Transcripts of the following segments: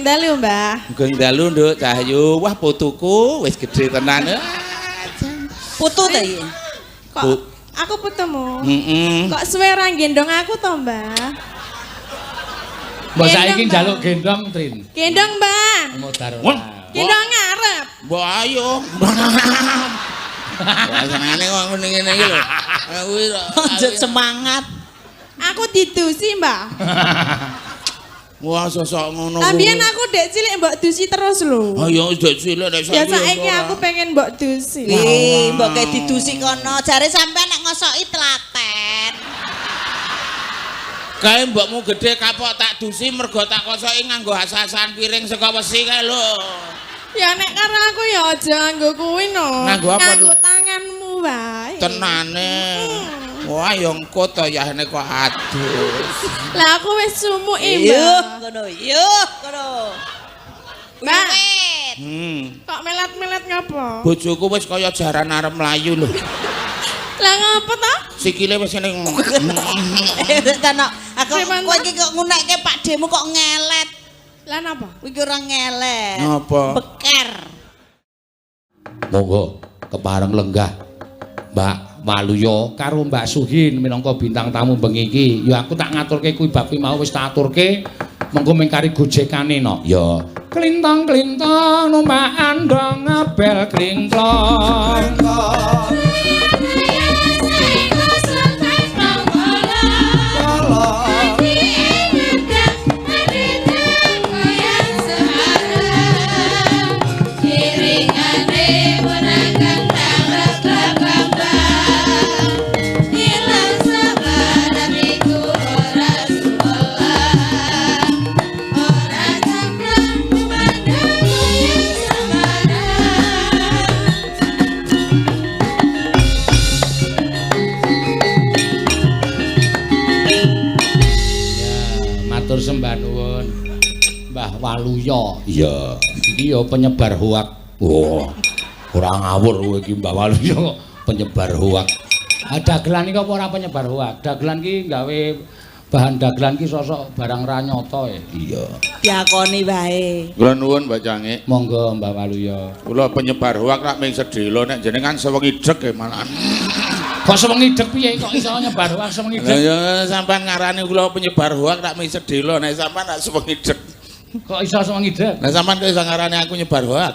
dalu, Mbah. Sugeng dalu, Nduk Cahyu. Wah, putuku wis gedhe tenan. Putu ta iki? Kok aku putumu? Heeh. Kok suwe ra gendong aku to, Mbah? Mbok saiki Gendong, njaluk gendong, Trin. Gendong, Mbah. Modar Wah. ora. Gendong ngarep. Mbok ayo. Wah, senengane kok ngene-ngene iki lho. Aku Aja semangat. Aku didusi, Mbah. Wah, sosok ngono. Lah biyen aku dek cilik mbok dusi terus lho. Ayo dek cilik nek Ya saiki aku pengen mbok dusi. Wih, mbok kayak didusi kono. Jare sampean nek ngosoki telaten. Kae mbokmu gedhe kapok tak dusi mergo tak kosoki nganggo asasan piring saka wesi kae lho. Ya nek karo aku ya aja nganggo kuwi no. Nganggo apa, Nganggo tanganmu wae. Tenane. Wah, ya engko to yahne kok adus. Lah aku wis sumuke, Yuh, Mbah. ngono. Yuh, ngono. Mbak, Wiwit. Kok melet-melet ngapa? Bojoku wis kaya jaran arep mlayu lho. Lah ngapa to? Sikile wis ngene. Tano, aku Preman kowe ta? iki kok ngunekke Pak Demu kok ngelet. Lah napa? Kowe iki ora ngelet. Ngapa? Beker. Monggo kepareng lenggah Mbak Waluyo karo Mbak Suhin minangka bintang tamu bengi iki. Ya aku tak ngaturke kuwi bab kuwi mau wis tak aturke. Mengko mengkari gojekane no. Ya. Klintong-klintong numpak andong ngebel klingklong. Matur sembah nuwun Mbah Waluyo. Iya, iki ya penyebar hoak. Wah, ora ngawur kowe iki Mbah Waluyo kok penyebar hoak. Ah, dagelan iki apa ora penyebar hoak? Dagelan iki gawe bahan dagelan iki sosok barang ra nyata ya. Iya. Diakoni wae. Kula nuwun Mbak Cange. Monggo Mbah Waluyo. Kula penyebar hoak rak ming sedhela nek jenengan sewengi deg e malah. Kok sewengi deg piye kok iso nyebar hoak sewengi Lah deg? ya sampean ngarani kula penyebar hoak rak ming sedhela nek sampean rak sewengi deg. Kok iso sewengi deg? Lah sampean kok iso ngarani aku nyebar hoak?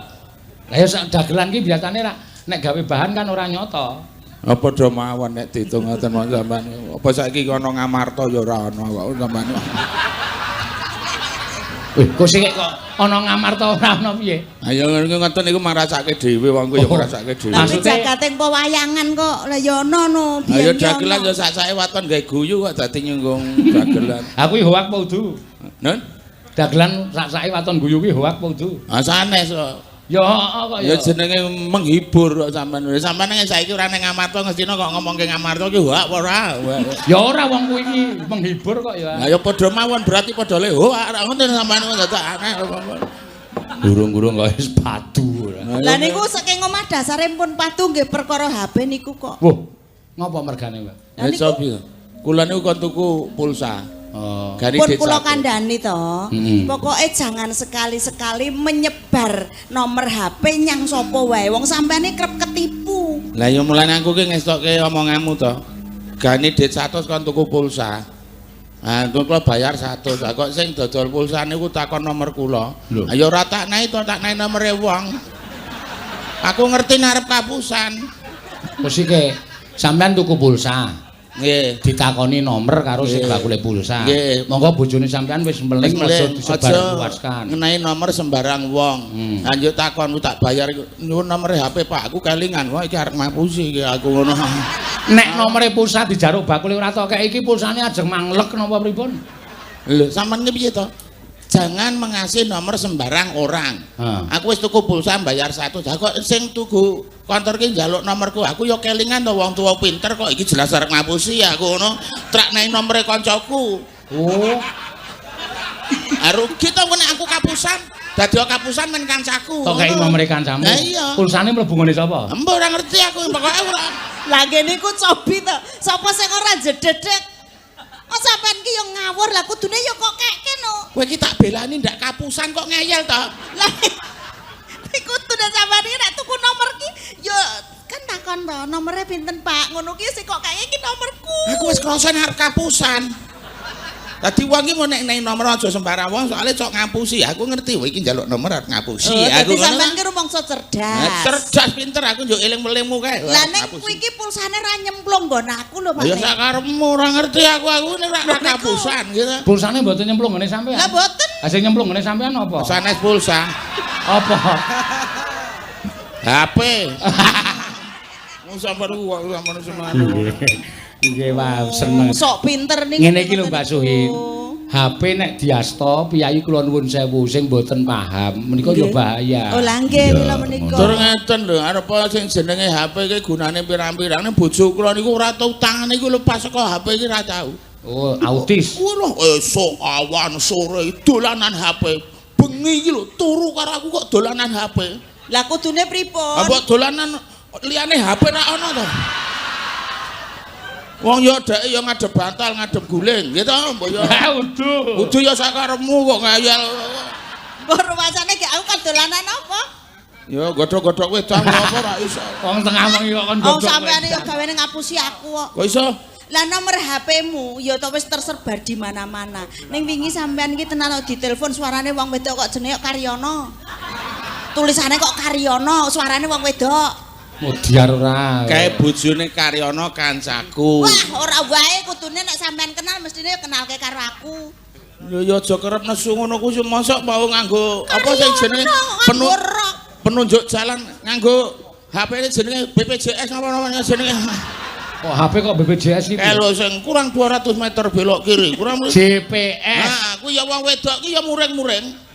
Lah ya sak dagelan iki biasane rak nek gawe bahan kan ora nyata. Apa do mawon nek diitung ngoten mawon sampean. Apa saiki ana Ngamarta ya ora ana kok sampean. Wih, kok sik kok ana Ngamarta ora ana piye? Ayo ngoten niku marasake dhewe wong ku ya marasake dhewe. Tapi Maksudnya- jagate pewayangan kok lah ya ono no. Ayo biyen ki dagelan ono. ya sak-sake waton gawe guyu kok dadi nyunggung dagelan. Aku iki hoak apa udu? Nun? Dagelan sak-sake waton guyu kuwi hoak apa udu? Ah sanes kok. Ya heeh kok Ya ya. jenenge menghibur kok sampean. Sampean nek saiki ora ning Ngamarta ngestine kok ngomongke Ngamarta ki hoak apa ora? Ya ora wong kuwi iki menghibur kok ya. Lah ya padha mawon berarti padha le hoak ora ngoten sampean kok dadak aneh apa. Gurung-gurung kok wis padu ora. Lah niku saking omah dasare pun padu nggih perkara HP niku kok. Wah, ngopo mergane, Mbak? Lah niku Sobi. Kula niku kon tuku pulsa. Oh. Gari pun dit kula satu. kandhani to. Pokoke jangan sekali-sekali menyebar nomor HP nyang sapa wae. Wong sampeane kerep ketipu. Lah ya mulane aku ki ngestokke omonganmu to. Gani dit 100 kon tuku pulsa. Ah, engko kula bayar 100. Lah kok sing dodol pulsa niku takon nomor kula. Lho. Ayo ora tak naik to, tak naik nomere wong. Aku ngerti arep kapusan. Wis iki sampean tuku pulsa. Nggih. Ditakoni nomor karo sing Nggih. bakule pulsa. Nggih. Monggo bojone sampean wis meling aja disebar-luaskan. Ngenai nomor sembarang wong. Lanjut takon tak bayar nyuwun nomor HP Pak, aku kelingan. Wah iki arep ngapusi iki aku ngono. Nek nomore pulsa dijaruk bakule ora tok kek iki pulsane ajeng manglek napa pripun? Lho, sampean ki piye to? Jangan mengasih nomor sembarang orang. Aku wis tuku pulsa bayar 100. Lah kok sing tuku kantor ki njaluk nomorku. Aku ya kelingan to wong tuwa pinter kok iki jelas arep ngapusi aku ngono. Trak naik nomore koncoku. Oh. Ah rugi to nek aku kapusan. Dadi kapusan men kancaku. Tok kei nomore kancamu. Lah iya. Pulsane mlebu ngene sapa? Embo ora ngerti aku pokoke ora. Lah ngene iku cobi to. Sapa sing ora jededek? Oh sampean ki yo ngawur lah kudune yo kok keke no. Kowe iki tak belani ndak kapusan kok ngeyel to? Lah iku kudu sampean iki nek tuku nomor ki ya kan takon to, nomere pinten Pak? Ngono ki sing kok kaya iki nomorku. Aku wis krasa arep kapusan. Dadi wong ki mau nek nek nomor aja sembarang wong soalnya cok ngapusi. Aku ngerti kowe iki njaluk nomor arep ngapusi. Oh, Aku dadi sampean ki rumangsa cerdas. Nah, cerdas pinter aku njuk eling-elingmu kae. Lah nek kuwi iki pulsane ra nyemplung nggon aku lho Pak. Ya sakarepmu ora ngerti aku nek ora kapusan gitu. Pulsane mboten nyemplung ngene sampean. Lah mboten. Lah sing nyemplung ngene sampean apa? Sanes pulsa. Apa? HP. Wong sampean ku sampean semanu. Nggih, wah seneng. Sok pinter niku. Ngene iki lho Mbak Suhin. HP nek diasta piyayi kula nuwun sewu sing mboten paham menika ya bahaya. Oh lah nggih mila menika. Tur ngeten lho, arep sing jenenge HP iki gunane pirang-pirang. Nek bojo kula niku ora tau tangane iku lepas saka HP iki ora tau. Oh, autis. Wah, esuk awan sore dolanan HP. Bengi iki lho turu karo aku kok dolanan HP. Lah kudune pripun? Apa dolanan liyane HP ra ono to? Wong ya dheke ya ngadep bantal, ngadep guling, gitu mbok ya. Udu. Udu ya sakarepmu kok ngayal. Mbok rumasane gek aku kan dolanan apa? Ya godhog-godhog wedang apa ora iso. Wong tengah wengi kok kon godhog. Oh sampean ya gawene ngapusi aku kok. Kok iso? Lah nomor HP-mu ya to wis tersebar di mana-mana. Ning wingi sampean iki tenan kok ditelepon suarane wong wedok kok jenenge Karyono. Tulisane kok Karyono, suarane wong wedok. Modiar ora. Kae bojone Karyono kancaku. Wah, ora wae kudune nek sampean kenal mestine kenalke karo aku. Lho ya aja kerep nesu ngono kuwi mosok mau nganggo apa sing jenenge penunjuk jalan nganggo HP-ne jenenge BPJS apa namanya jenenge. Kok HP kok BPJS iki? Kae lho sing kurang 200 meter belok kiri, kurang GPS. Nah, kuwi ya wong wedok ki ya muring-muring.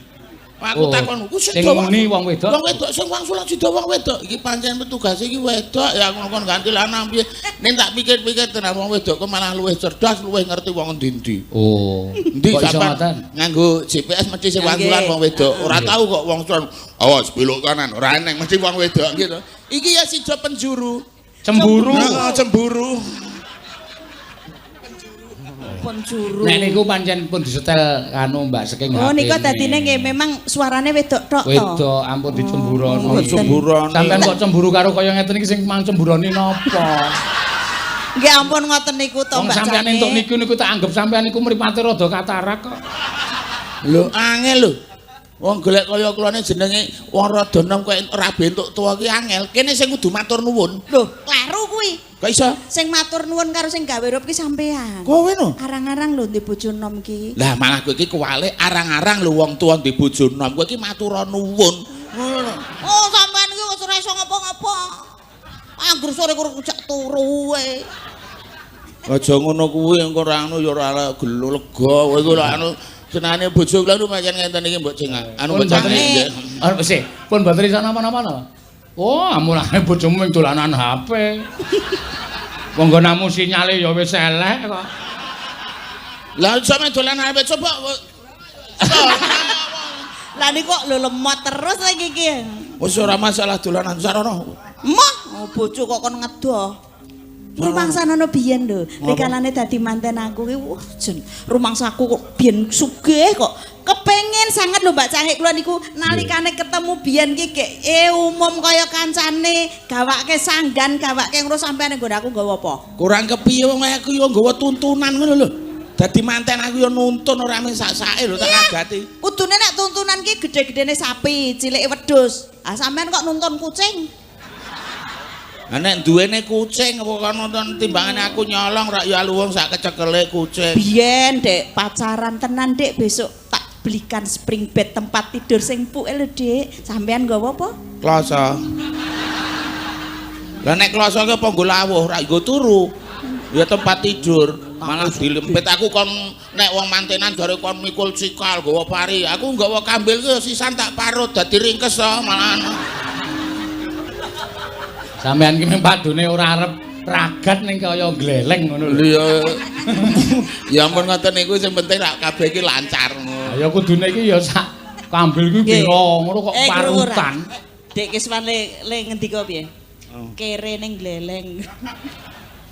Aku takon, ku sing muni wong wedok. Wong wedok sing wangsul sida wong wedok. Iki pancen petugase iki wedok ya aku kon ganti lanang piye. Ning tak pikir-pikir tenan wong wedok kok malah luwih cerdas, luwih ngerti wong endi-endi. Oh. Endi sampean nganggo GPS mesti sing wangsulan wong wedok. Ora tau kok wong sulon. Awas belok kanan, ora eneng mesti wong wedok gitu. Iki ya sida penjuru. Cemburu. Heeh, cemburu. Penjuru. Nek niku pancen pun disetel anu Mbak saking HP. Oh niku dadine nggih memang suarane wedok tok to. Wedok ampun dicemburono. Cemburono. Sampeyan kok cemburu karo kaya ngeten iki sing mang cemburoni napa? Nggih ampun ngoten niku to Mbak. Wong sampeyan entuk niku niku tak anggap sampeyan niku mripate rada katarak kok. Lho angel lho. Wong golek kaya kulane jenenge wong rada nom kok ora bentuk tuwa ki angel. Kene sing kudu matur nuwun. Lho, kleru kuwi. Kok iso? Sing matur nuwun karo sing gawe rup ki sampean. Kowe no? Arang-arang lho ndek bojo nom ki. Lah malah kowe iki kuwalik arang-arang lho wong tuwa ndek bojo nom. Kowe iki matur nuwun. Ngono. Oh, sampean iki wis ora iso ngopo-ngopo. Angger sore kurang jak turu wae. Aja ngono kuwi engko ora anu ya ora gelo lega. Kowe iku lho anu senane bojo kula niku pancen ngenten iki mbok cengak. Anu mbok cengak nggih. Arep sih, pun mboten iso napa-napa to. Oh, amulane bojomu ming dolanan HP. Wong nggonamu sinyale ya wis elek kok. Lah sampe dolan HP coba. Lah niku kok lho lemot terus lagi iki. Wis ora masalah dolanan sarana. Moh, bojo kok kon ngedoh. Rumangsane biyen lho, rikalane dadi manten aku ki wah jen rumangsaku kok biyen sugih kok. Kepengin sanget lho Mbak Cangik kula niku nalikane ketemu biyen ki gek umum kaya kancane, gawake sanggan, gawake ngurus sampean nggon aku nggawa apa? Kurang kepiye wong aku yo nggawa tuntunan ngono lho. Dadi manten aku yo nuntun ora mung sak-sake lho tak agati. Kudune nek tuntunan ki gedhe-gedhene sapi, cilike wedhus. Ah sampean kok nuntun kucing? Lah nek duwene kucing apa kon nonton timbangane aku nyolong rak ya luwung sak kecekele kucing. Biyen Dek pacaran tenan Dek besok tak belikan spring bed tempat tidur sing puke lho Dek. Sampean nggawa apa? Kloso. Lah nek kloso ki apa nggo lawuh rak nggo turu. Ya tempat tidur malah dilempit aku kon nek wong mantenan jare kon mikul cikal nggawa pari. Aku nggawa kambil ki sisan tak parut dadi ringkes to malahan. Sampeyan ki mung padune ora arep ragat ning kaya gleleng ngono lho. Ya. Ya ampun ngoten niku sing penting rak kabeh iki lancar ngono. Ya kudune iki ya sak kambil kuwi pira ngono kok parutan. Dek Kiswan le ngendika piye? Kere ning gleleng.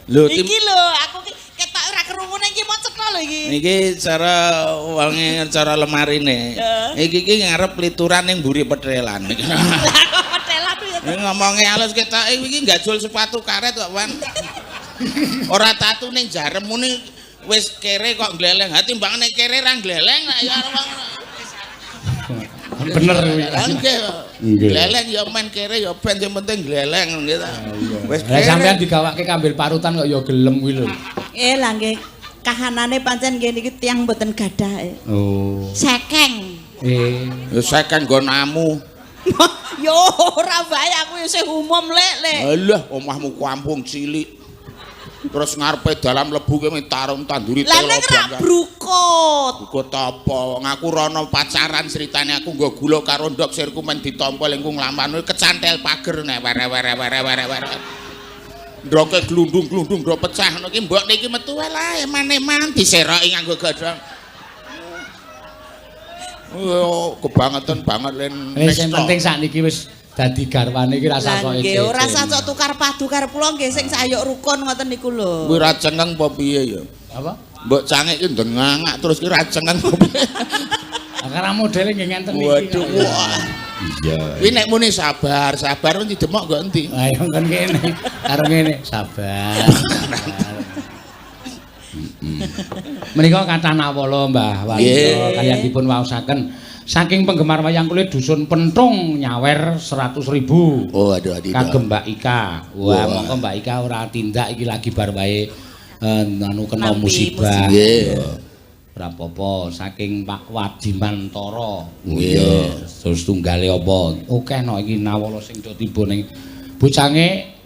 Lho iki lho aku ki ketok ora krungu ning iki mau cetha lho iki. Iki cara wonge cara lemarine. Iki iki ngarep lituran ning mburi petelan. Lah kok petelan ya. Ini ngomongnya halus kita iki gajul sepatu karet kok Wan. Ora tatu ning jaremu ni wis kere kok gleleng. Ha timbangane kere ra gleleng lah ya arep Bener kuwi. Nggih. Nggih. Gleleng ya men kere ya ben sing penting gleleng gitu. Wis Lah sampean digawake kambil parutan kok ya gelem kuwi lho. Lah nggih. Kahanane pancen nggih niki tiyang mboten gadah. Oh. Sekeng. Ya sekeng nggonamu. Yo ora bae aku isih umum lek lek. Alah omahmu kampung cilik. Terus ngarepe dalam lebu ki tarung tanduri Lah telo nek ra bangga. brukut. Brukut apa? Wong aku rono pacaran ceritane aku nggo gula karo ndok sirku men ditampa lingkung nglampan kecantel pager nek were were were were were. Ndoke glundung-glundung ndok pecah ngono ki mbok niki metu wae lah eman-eman diseroki nganggo godhong. Oh, kebangetan banget len. Wis sing penting sakniki wis dadi garwane iki rasa sok Lah nggih ora sah sok tukar padu karo kula nggih sing sayuk rukun ngoten niku lho. Kuwi ra cengeng apa piye ya? Apa? Mbok cangik ki ndengangak terus ki ra cengeng apa piye? Lah karo modele nggih ngenten iki. Waduh, wah. Iya. Kuwi nek muni sabar, sabar mesti demok kok endi? Ayo kon kene. Karo ngene, sabar. Menika kathah nawala Mbah Waluyo kaliyan dipun waosaken saking penggemar wayang kulit dusun Pentung nyawer 100.000. Oh, aduh aduh. Kagem Mbak Ika. Wah, mongko Mbak Ika ora tindak iki lagi bar wae anu kena musibah. Nggih. Ora apa-apa saking Pak Wadimantara. Nggih. Terus tunggale apa? Akeh no iki nawala sing do tiba ning bocange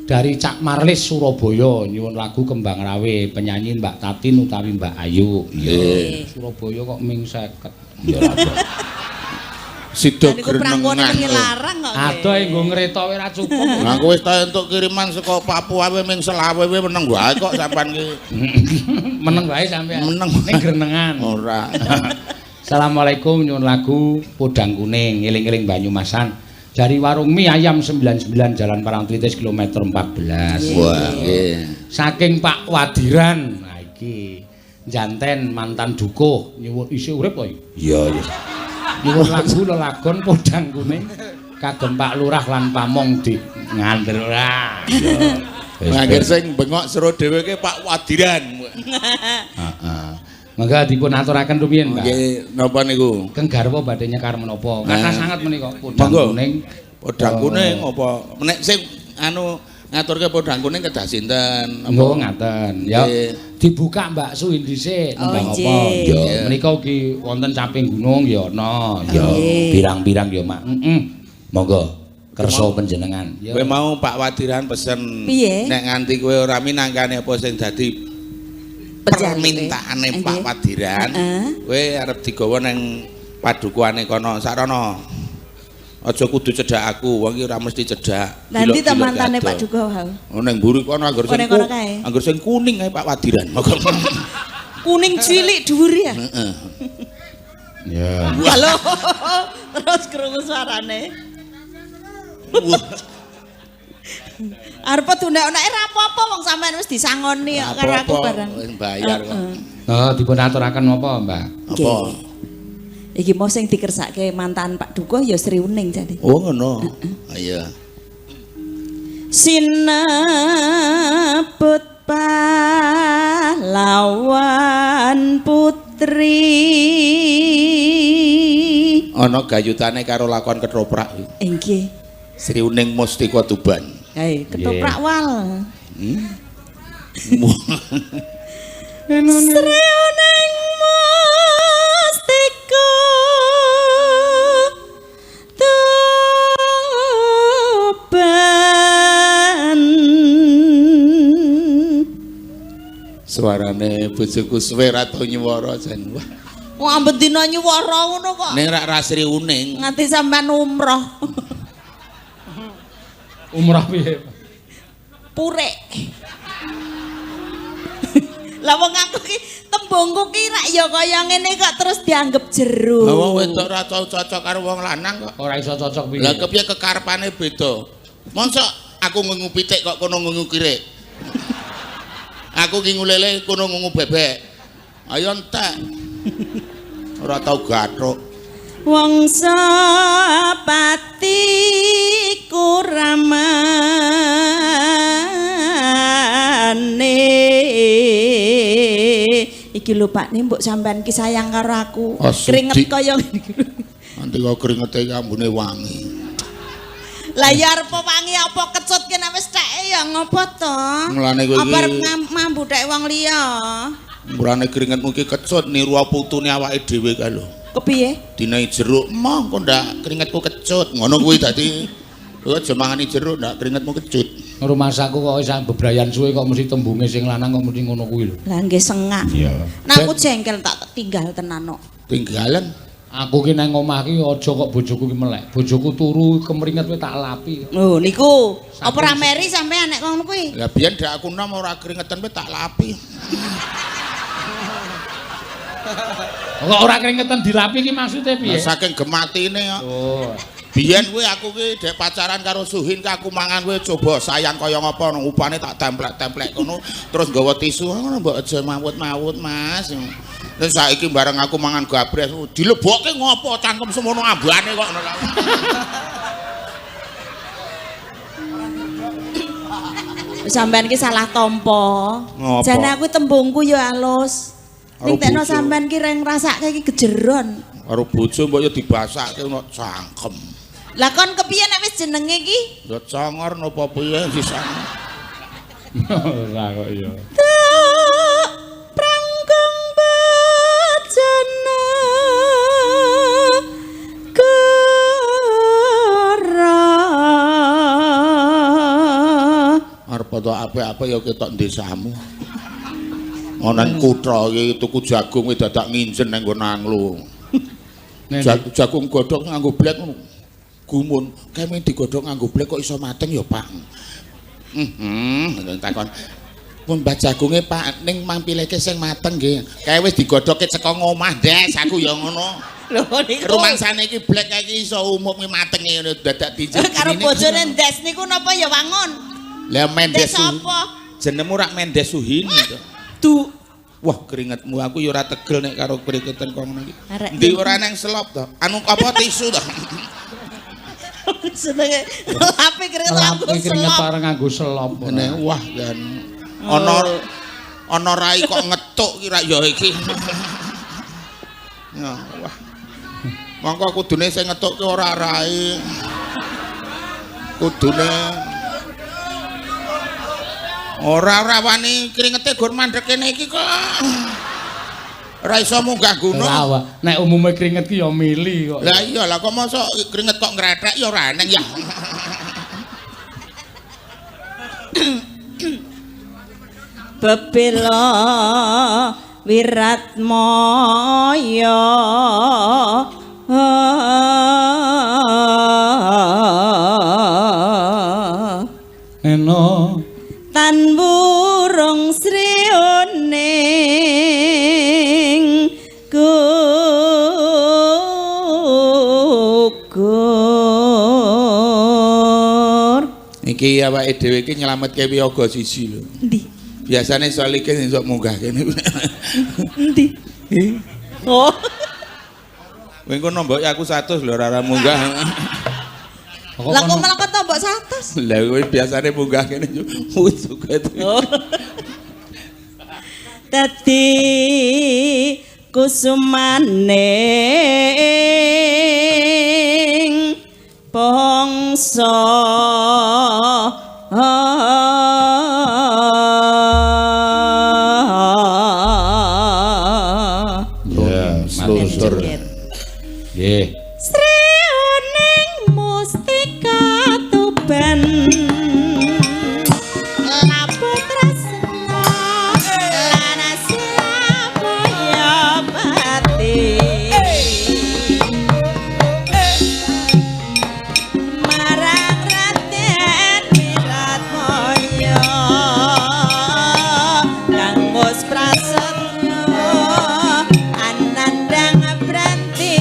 dari Cak Marlis Surabaya nyuwun lagu Kembang Rawe penyanyi Mbak Tatin utawi Mbak Ayu. Nggih. Surabaya kok ming 50. Ya ora apa. Sida Niku prangkone grenengan. larang kok. Adoh nggo ngreta wae ora cukup. Lah aku wis ta entuk kiriman saka Papua wae ming selawe wae meneng wae kok sampean ki. Meneng wae sampean. Meneng. Ning grenengan. Ora. Assalamualaikum nyuwun lagu Podang Kuning eling-eling Banyumasan. Dari warung mie ayam 99 Jalan Parangtritis kilometer 14. Wah, nggih. Saking Pak Wadiran. Nah iki janten mantan dukuh nyuwun isih urip to iki? Iya, iya. Nyuwun lagu lelagon Podang Kuning kagem Pak Lurah lan Pamong di Ngandel ora. Iya. Angger sing bengok seru dhewe ki Pak Wadiran. Heeh. Mangga dipun aturaken rumiyin, Mbak. Nggih, napa niku? Keng garwa badhe nyekar menapa? Kathah sangat menika Podang Kuning. Podang Kuning apa? Nek sing anu ngaturke Podang Kuning kedah sinten? Oh, ngaten. Ya. Dibuka Mbak Suin dhisik nembang apa? Ya, menika ugi wonten Caping Gunung ya ana. Ya, pirang-pirang ya, Mak. Heeh. Monggo kersa panjenengan. Kowe mau Pak Wadiran pesen nek nganti kowe ora minangkane apa sing dadi permintaane Pak Wadiran, kowe arep digawa nang padukuane kono sarana. Aja kudu cedhak aku, wong iki ora mesti cedhak. Lah ndi ta mantane Pak Dukuh? Oh nang mburi kono angger sing angger sing kuning ae Pak Wadiran. Kuning cilik dhuwur ya. Heeh. Ya. Halo. Terus krungu suarane. Arep tundak-unake ra apa-apa wong sampean wis disangoni kok karo aku bareng. Wis bayar kok. Heeh, dipun aturaken napa, Mbak? Apa? Iki mau sing dikersake mantan Pak Dukuh ya Sri Uning jane. Oh ngono. Iya. Sinebut pahlawan putri. Ana gayutane karo lakon ketoprak. Nggih. Sri Uning Mustika Tuban. Hei, ketoprak wal. Sri Uning Mustika Tuban. Suarane bojoku suwe ra tau nyuwara jan. Wah. Wah, amben dina nyuwara ngono kok. Ning rak ra Sri Uning. Nganti sampean umroh. Umroh piye? Purek. Lah wong aku ki tembungku ki rak ya kaya ngene kok terus dianggep jero. Lah wong wedok ora tau cocok karo wong lanang kok. Ora iso cocok piye? Lah kepiye kekarepane beda. Mosok aku ngengu pitik kok kono ngengu kirik. Aku ki ngulele kono ngungu bebek. Ayo entek. Ora tau gathuk. Wong sapati kuramane. Iki lho Pak, mbok sampean ki sayang karo aku. Keringet kaya ngene iki. Nanti kok keringete ambune wangi. Lah ya arep wangi apa kecut ki nek wis teke ya ngopo to? Mulane kowe iki apa arep mambu tek wong liya? Mulane keringetmu ki kecut niru putune awake dhewe kae lho. Kepiye? Dinai jeruk, moh kok ndak keringetku kecut. Ngono kuwi dadi kowe aja mangani jeruk ndak keringetmu kecut. Rumasaku kok wis bebrayan suwe kok mesti tembunge sing lanang kok mesti ngono kuwi lho. Lah nggih sengak. Iya. Nah aku jengkel tak tinggal tenan kok. Tinggalan. Aku ki nang omah ki aja kok bojoku ki melek. Bojoku turu kemringet kowe tak lapi. Lho niku, apa ora meri sampean nek ngono kuwi? Lah biyen dak aku nom ora keringetan kowe tak lapi. Kok ora keringetan dilapi ki maksude piye? Lah saking gematine kok. Oh. Biyen kuwi aku ki dek pacaran karo Suhin ki aku mangan kuwi coba sayang kaya ngapa upane tak templek-templek kono terus nggawa tisu ngono mbok aja mawut-mawut Mas. Terus saiki bareng aku mangan gabres dilebokke ngopo cangkem semono ambane kok ngono. Sampean ki salah tampa. Jane aku tembungku ya alus. Ning tekno sampean ki reng ngrasake ki gejeron. Karo bojo mbok ya dibasake ono cangkem. Lah kon kepiye nek wis jenenge ki? Ya congor napa piye sisan. Ora kok ya. Prangkong bejana kara. Arep to apik-apik ya ketok desamu. Ana nang kutha iki tuku jagung kuwi dadak nginjen nang nggon anglo. Jagung godhog nganggo blek ngono. Gumun, kene digodhog nganggo blek kok iso mateng ya, Pak. Heeh, takon. Pun mbah jagunge Pak ning mampileke sing mateng nggih. Kae wis digodhoge ceka ngomah, Des, aku ya ngono. Lho niku. Rumangsane iki blek kae iki iso umum matenge ngono dadak dijen. Karo bojone Des niku napa ya wangun? Lah Mendes sapa? Jenengmu rak Mendes Suhini to. Du. Wah, keringetmu aku ya ora tegel nek karo keringetan kok ngono iki. Endi ora nang selop to? Anu apa tisu to? Senenge lapi keringet nganggo Lapi keringet selop. pareng nganggo selop. Ngene wah kan. Ana ana rai kok ngetuk ki rak ya iki. Ya wah. Mongko kudune sing ngetuk ki ora rai. Kudune ora wani kringete gur mandek kene iki kok. Ora iso munggah gunung. Ora, nek umume kringet ki ya mili kok. Lah iya lah kok mosok kringet kok ngretek ya ora eneng ya. Bebela wiratmaya. Eno tan wurung srioning gugur. Iki awake dhewe iki nyelametke wiyaga siji lho. Endi? Biasane solike sing sok munggah kene. Endi? Oh. Kowe engko nombok aku 100 lho ora munggah. Lah kok malah kok tombok 100? Lah kowe biasane munggah kene yo suket. Dadi kusumaning bangsa. Ya, slutur. Nggih. Srioning mustika Tuban lapo tresna lan asilapaya pati marang Raden Wiratmaya kang wis prasetya anandang branti.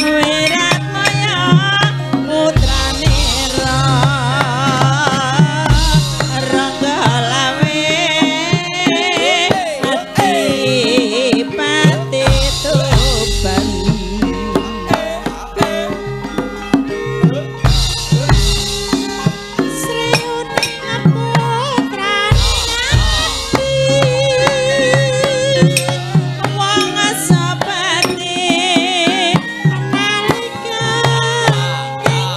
Wiratmaya putrane Ranggalawe Adipati Tuban. Sri Uning putrane Ngati wong sepati nalika ing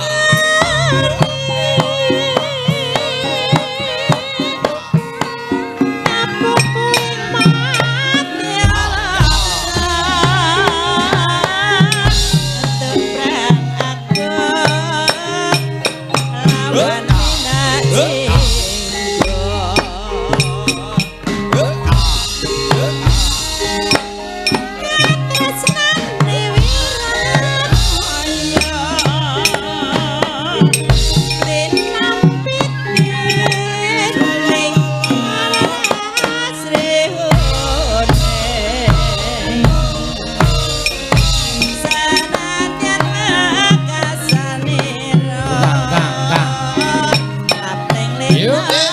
napuku mati teprang aku lawan minajinggo. Katresnane Wiratmaya tinampiti ing asrihune sanadyan wekasanira Kang, kang. kapling Yo. lena.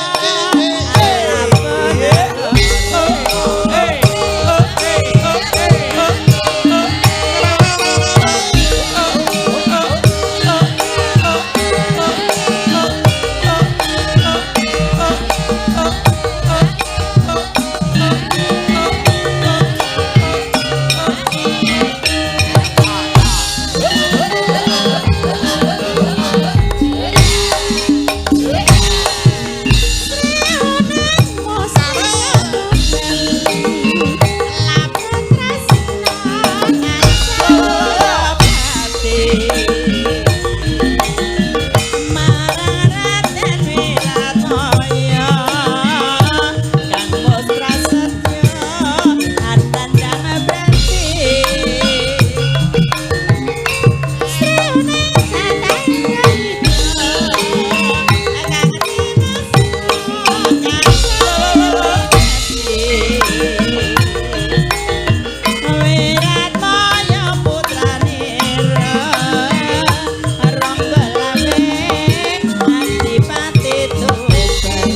Wiratmaya putranira Ranggalawe Adipati Tuban.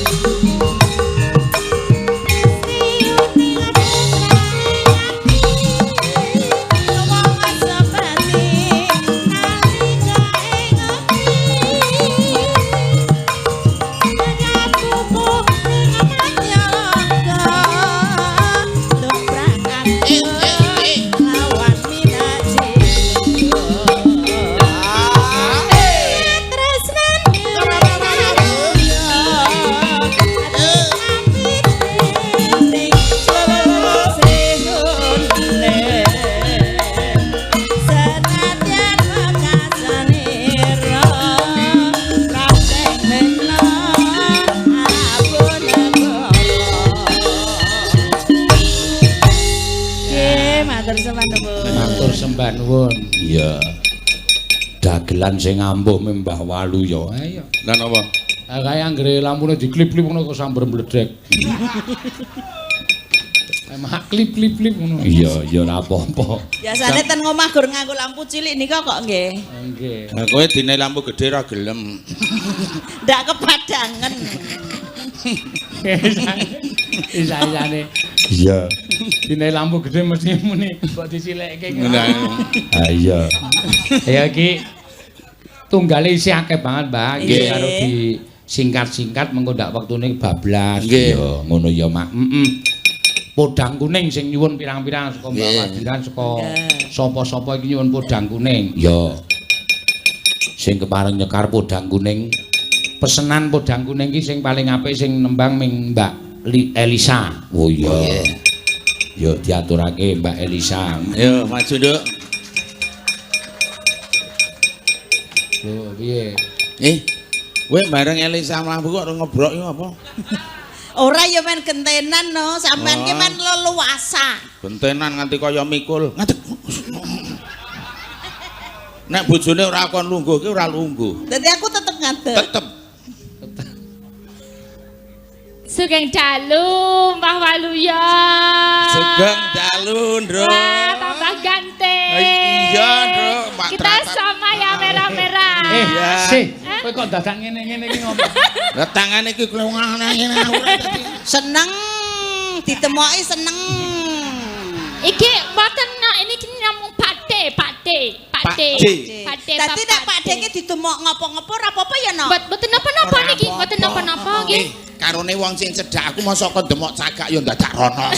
Wong sepati nalika ing Senadyan wekasanira prapteng mena Apunegara. Nggih, matur sembah nuwun. Matur sembah nuwun. Iya. Dagelan sing ampuh Mbah Waluya. Ayo. Lah napa? Ah, kaya anggere lampune diklip-klip ngono kok sambar mledek. Emang klip-klip-klip ngono. Iya, iya ora apa-apa. Biasane ten ngomah gur nganggo lampu cilik nika kok nggih. Nggih. Lah kowe dine lampu gedhe ora gelem. Ndak kepadangen. Isa-isane. Iya. Dine lampu gedhe mesti muni mbok dicilekke. Lah. Ah iya. Ya iki tunggale isih akeh banget, Mbak. Iki Nggih. karo di singkat-singkat mengko ndak wektune bablas. Nggih. Ya ngono ya, Mak. Heeh. Podang kuning sing nyuwun pirang-pirang saka Mbak Nggih. Wadiran saka Nggih. sapa-sapa iki nyuwun podang kuning. Ya. Sing kepareng nyekar podang kuning. Pesenan podang kuning iki sing paling apik sing nembang ming Mbak Elisa. Oh iya. Nggih. Ya diaturake Mbak Elisa. Ayo maju, Nduk. Lho piye? Eh, kowe bareng Elisa mlaku kok ngebrok iki apa? Ora ya men gentenan no, sampean ki Oh. men leluasa. Gentenan nganti kaya mikul. Ngadeg. Nek bojone ora kon lungguh ki ora lungguh. Dadi aku tetep ngadeg. Tetep. Sugeng dalu Mbah Waluyo. Sugeng dalu, Nduk. Wah, tambah ganteng. Iya, Nduk. Mak Kita tratap. sama ya merah-merah. Eh, Iya. sih, kowe kok dadak ngene-ngene iki ngopo? Lah tangane iki klewangane ngene aku ora dadi. Seneng ditemoki seneng. Iki mboten nah, ini ki namung Pak D, Pak D, Pak D. Pak D. Pak D. Dadi nek Pak D ki ditemok ngopo-ngopo ora apa-apa ya, Nok? Mboten napa-napa Ora niki, apa-apa. mboten napa-napa nggih. Eh, karone wong sing cedhak aku mosok kon demok cagak ya ndadak rono.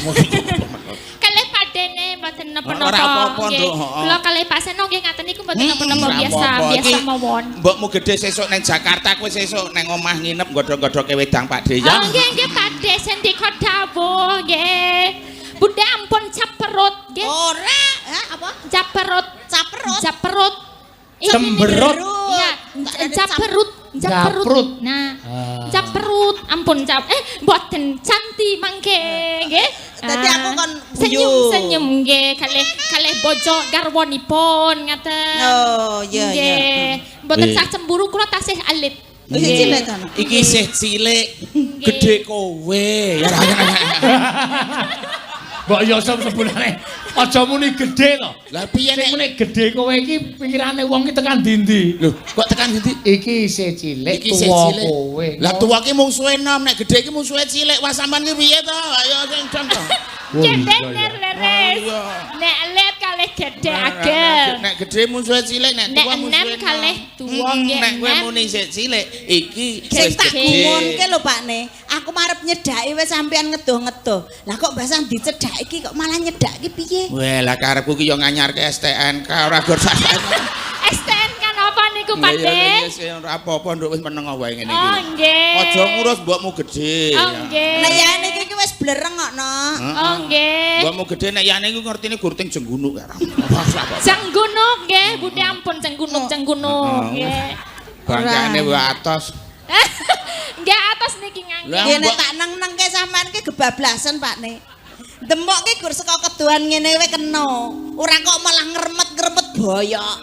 Kalih Pak D-ne mboten napa-napa. Ora apa-apa, nggih. Nduk, heeh. Kula kalih Pak Seno nggih ngaten niku mboten napa-napa Ora biasa, apa-apa. biasa Iki mawon. Mbokmu gedhe sesuk neng Jakarta, kowe sesuk neng omah nginep godhog-godhoge wedang Pak D ya. Oh nggih nggih Pak D sendika dawuh nggih. Bunda ampun cap perut nggih. Ora, eh, apa? Cap perut, Caperut. cap perut. Cemberut. Iya, cap perut, cap perut. Caprut. Nah, Ah. cap perut, ampun cap. Eh, mboten canti mangke nggih. Dadi Ah, aku kon senyum guyu. senyum nggih kalih kalih bojo garwanipun ngaten. Oh, iya iya. Nggih. Mboten Eh. sah cemburu kula tasih alit. Isih cilik to, Nok? Iki isih cilik, gedhe kowe. Ya Mbok Yosep sebenarnya aja muni gedhe to. Lah piye Sing nek muni gedhe kowe iki pikirane wong iki tekan ndi-ndi. Lho, kok tekan ndi? Iki isih cilik Iki isih tuwa cilik. kowe. Lah tuwa ki mungsuhe enom, nek gedhe ki mungsuhe cilik. Wah sampean ki piye to? Ayo sing jam to. Oh, Nggih iya, bener iya. leres. Iya. Nek alit kalih gedhe ageng. Nek gedhe mungsuhe cilik, nek Nek tuwa mungsuhe enem kalih tuwa nggih Nek kowe enem. muni isih cilik, iki Sing wis tak gedhe. gumunke lho Pak Ne, aku marep nyedhaki wis sampean ngedoh-ngedoh. Lah kok basan dicedhaki kok malah nyedhaki piye? Weh, lah karepku ki yo nganyarke STNK ora gor sak. STNK napa niku Pak D? Iya, iya, ora apa-apa nduk wis meneng wae ngene Oh iki. nggih. Aja ngurus mbokmu gedhe. Oh nggih. Nek yane iki ki wis blereng kok, Nok. Oh nggih. Mbokmu gedhe nek yane iku ngertine gur ting jenggunuk ya. Ora apa. Jenggunuk nggih, Bude ampun jenggunuk jenggunuk nggih. Bangkane wae atos. Nggih atos niki ngangge. Lah, Nggih nek mbok- tak neng-nengke sampean ki gebablasan Pak Ne. Demok ki gur saka kedohan ngene wae kena. Ora kok malah ngremet-ngremet boyok.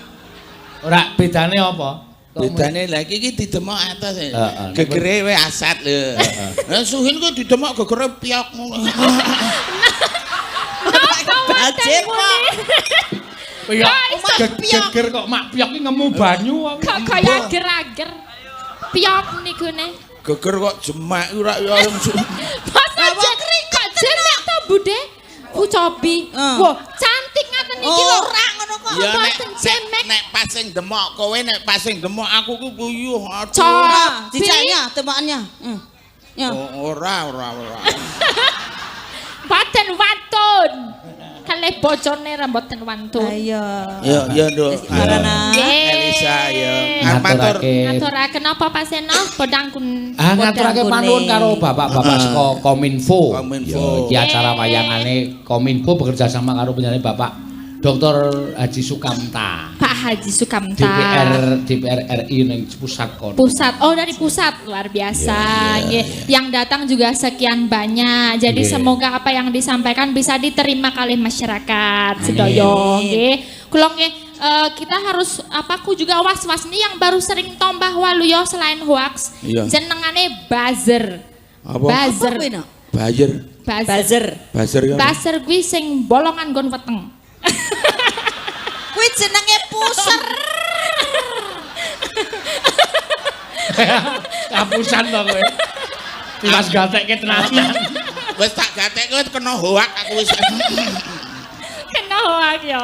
Ora bedane apa? Kok muni- Bedane lah iki iki didemok atos. Heeh. Gegere wae asat lho. Lah suhin ku didemok gegere piok ngono. Napa wonten Bajir, Pak. muni? Piok. Kok iso piok? Geger kok mak piok ki ngemu banyu apa? kok kaya ager-ager. Piok niku ne. Geger kok jemak ora ya. Masa kok jemek to Bude? Bu Cobi. Eh. Wah, cantik ngaten iki lho. Ora ngono kok. Ya nek Mboten jemek. nek pas sing demok kowe nek pas sing demok aku ku puyuh aduh. Cobi. Dijaknya demokannya. Ya. Oh, ora ora ora. Mboten wantun. Kalih bojone ra mboten wantun. Ayo. Ya ya Nduk. Karena Nggih. Elisa ya. Arep matur. Ngaturake Ngaturaken apa Pak Seno? Podang kun. Ah ngaturake Podang panuwun kuning. karo bapak-bapak saka Kominfo. Kominfo. Ya, iki acara wayangane Kominfo bekerja sama karo penyanyi Bapak Dr. Haji Sukamta. Pak Haji Sukamta. DPR DPR RI ning pusat kono. Pusat. Oh, dari pusat. Luar biasa. Nggih. Yang datang juga sekian banyak. Jadi Nggih. semoga apa yang disampaikan bisa diterima oleh masyarakat sedoyo nggih. Kula nggih kita harus apa ku juga was-was nih yang baru sering tombah waluyo selain hoax. Iya. Jenengane buzzer. Apa? Buzzer. Apa kuwi, Nok? Bayer. Buzzer. Buzzer. Buzzer ya. Buzzer kuwi sing bolongan nggon weteng. Kuwi jenenge puser. Kapusan to kowe. Tiwas gatekke tenanan. Wis tak gatekke wis kena hoak aku wis. Kena hoax yo.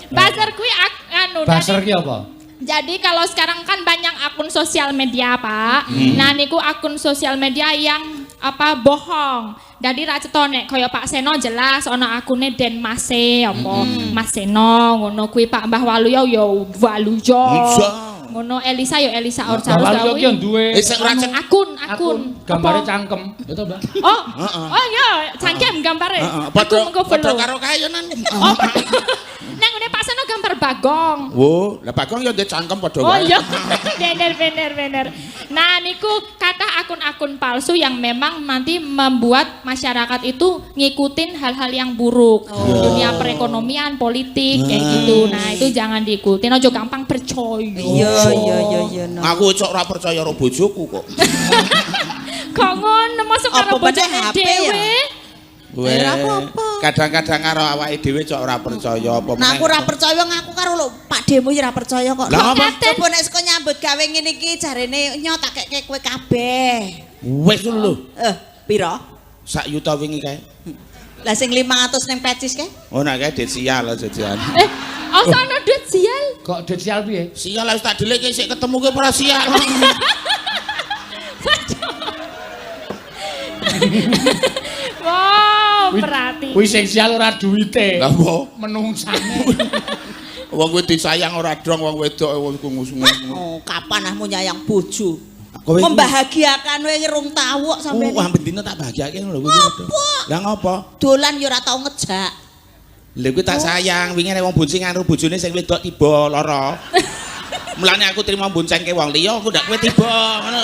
Buzzer kuwi anu Buzzer ki apa? Jadi kalau sekarang kan banyak akun sosial media, Pak. Nah, niku akun sosial media yang apa bohong. Jadi ra cetha nek kaya Pak Seno jelas ana akune Den Mase apa Mas Seno ngono kuwi Pak Mbah Waluyo ya Waluyo. Iya. Ngono Elisa ya Elisa Orcarus Waluyo ki duwe Eh, sing ora akun akun. gambare Apa? cangkem. Ya to, Mbak? Oh, oh iya, cangkem gambare. Heeh, Aku padha mengko padha follow. karo kayonan. Oh, padha. Nang ngene Pak Seno gambar Bagong. Wo, lah Bagong ya ndek cangkem padha Oh wae. iya, bener bener bener. Nah niku kata akun-akun palsu yang memang nanti membuat masyarakat itu ngikutin hal-hal yang buruk, dunia perekonomian, politik kayak gitu. Nah itu jangan diikutin, ojo gampang percaya. Iya iya iya iya. No. Aku cok ora percaya karo bojoku kok. Kok ngono masuk karo bojone dhewe? Ora apa-apa. Kadang-kadang karo awake dhewe cok ora percaya apa meneh. Nah aku ora percaya ngaku karo lho Pak Demo ya ora percaya kok. Lah apa? Coba nek saka nyambut gawe ngene iki jarene nyo tak keke kowe kabeh. Wis lho. Pira? Sak yuta wingi kae. Lah sing 500 ning pecis kae? Oh nek kae dit sial jajan. Asa ana duit sial? Kok duit sial piye? Sial wis tak deleke sik ketemu kowe ora sial. Wow, berarti. Kuwi sing sial ora duwite. Lah apa? Menungsane. Wong kuwi disayang ora dong wong wedok wong iku ngusungun. Oh, kapan ahmu nyayang bojo? Membahagiakan kowe rong tau kok sampeyan. Wah, bendina tak bahagiake lho kuwi. Lah ngopo? Dolan ya ora tau ngejak. Lha kuwi tak sayang, wingi nek wong bonceng karo bojone sing wedok tiba lara. Mulane aku trimo boncengke wong liya, aku ndak kowe tiba ngono.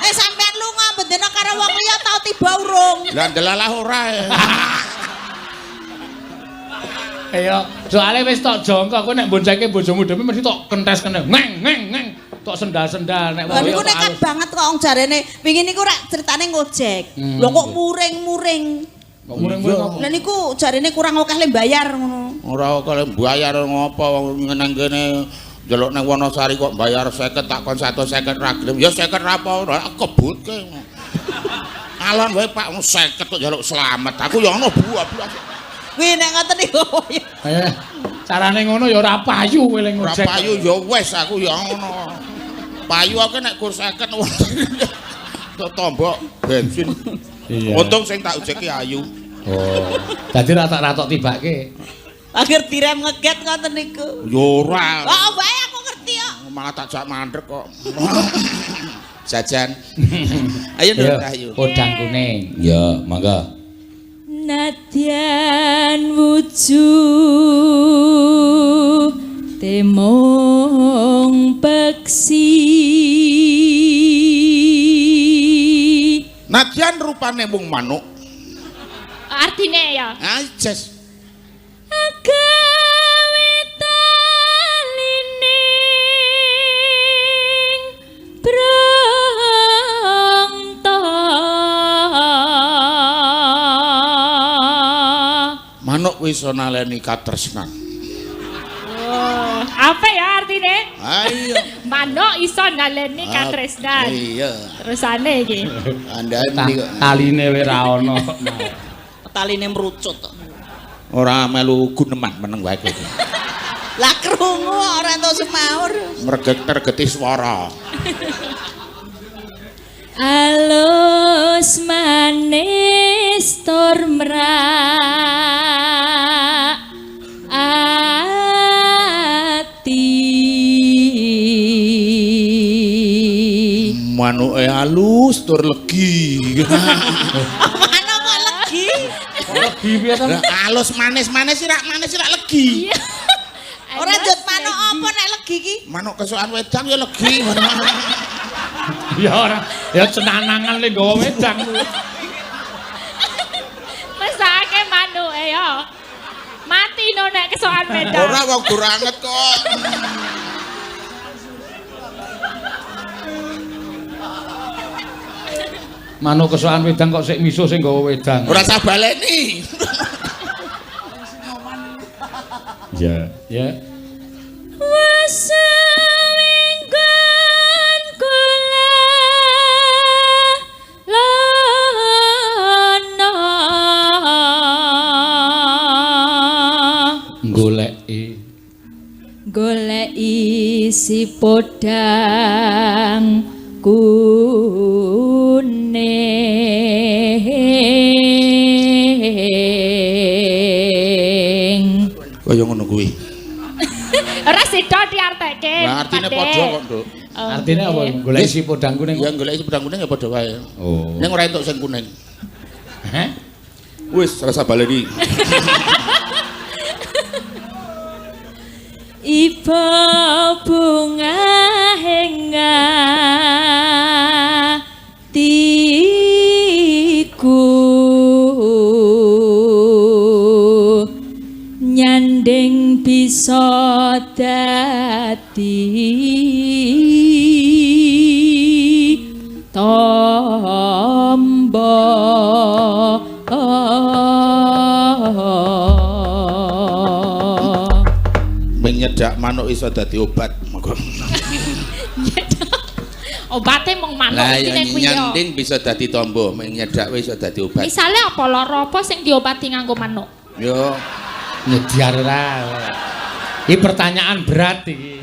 Sampean lunga bendina karo wong liya tau tiba urung. Lah ndelalah ora. Ayo, soalé wis tok jongkok kowe nek boncengke bojomu dhewe mesti tok kentes kene. Ngeng ngeng ngeng. Tok sendal-sendal nek wong liya. Niku nekat banget kok wong jarene. Wingi niku rak critane ngojek. Lho kok muring-muring. Kok muring-muring apa? Lah niku jarene kurang akeh le bayar ngono. Ora akeh le bayar ngopo wong nang kene njaluk nang Wonosari kok bayar 50 tak kon 150 ra gelem. Ya 50 ra apa ora kebutke. Alon wae Pak wong 50 kok njaluk slamet. Aku ya ngono buah-buah. Kuwi nek ngoten niku. Carane ngono ya ora payu kowe le ngojek. Ora payu ya wis aku ya ngono. Payu aku nek kur 50 tok tombok bensin. Iya. Untung sing tak ojeki ayu. Oh. Dadi ra tak ratok tibake. Akhir direm ngeget ngoten niku. Ya ora. Oh, wae aku ngerti kok. Malah tak jak mandek kok. Jajan. Ayo Nduk Ayu. Podang kuning. Ya, monggo. Nadyan wujud temong peksi. Nadyan rupane mung manuk. Artine ya. Ah, jes. Agawe talining brangta. Manuk wis naleni katresnan. Oh, apa ya artine? Ayo. Manuk iso naleni katresnan. Iya. Terusane iki. Andane kok taline wae ra ono. Taline merucut kok. Ora melu guneman meneng wae kowe. Lah krungu ora entuk semaur. Mreget-regeti swara. Alus manis tur mrak ati. Manuke alus tur legi. Manuk kok legi? Legi piye to? Alus manis-manis sih rak manis sih rak legi. Ora njut manuk apa nek legi iki? Manuk kesukan wedang ya legi. Ya ora, ya cenanangan le nggawa wedang. Mesake manuke ya. Mati no nek kesokan wedang. Ora wong gur anget kok. Manuk kesokan wedang kok sik misuh sing nggawa wedang. Ora usah baleni. Ya, ya. Wasawenggon kula lana goleki goleki si podang kuning. Kaya ngono kuwi. Ora sida diarteke. Lah artine padha kok, Nduk. Artine apa? Goleki si podang kuning. Ya goleki si podang kuning ya padha wae. Oh. Ning ora entuk sing kuning. Heh? Wis rasa baleni. Iba bunga atiku nyanding bisa dadi tangga. Sing nyedak manuk iso dadi obat. Monggo. Obate mung manuk Lah iki ya nek kuwi ya. nyanding bisa dadi tombo, mung nyedak wis iso dadi obat. Misale apa lara apa sing diobati nganggo manuk? Yo Nyediar ora. Iki pertanyaan berat iki.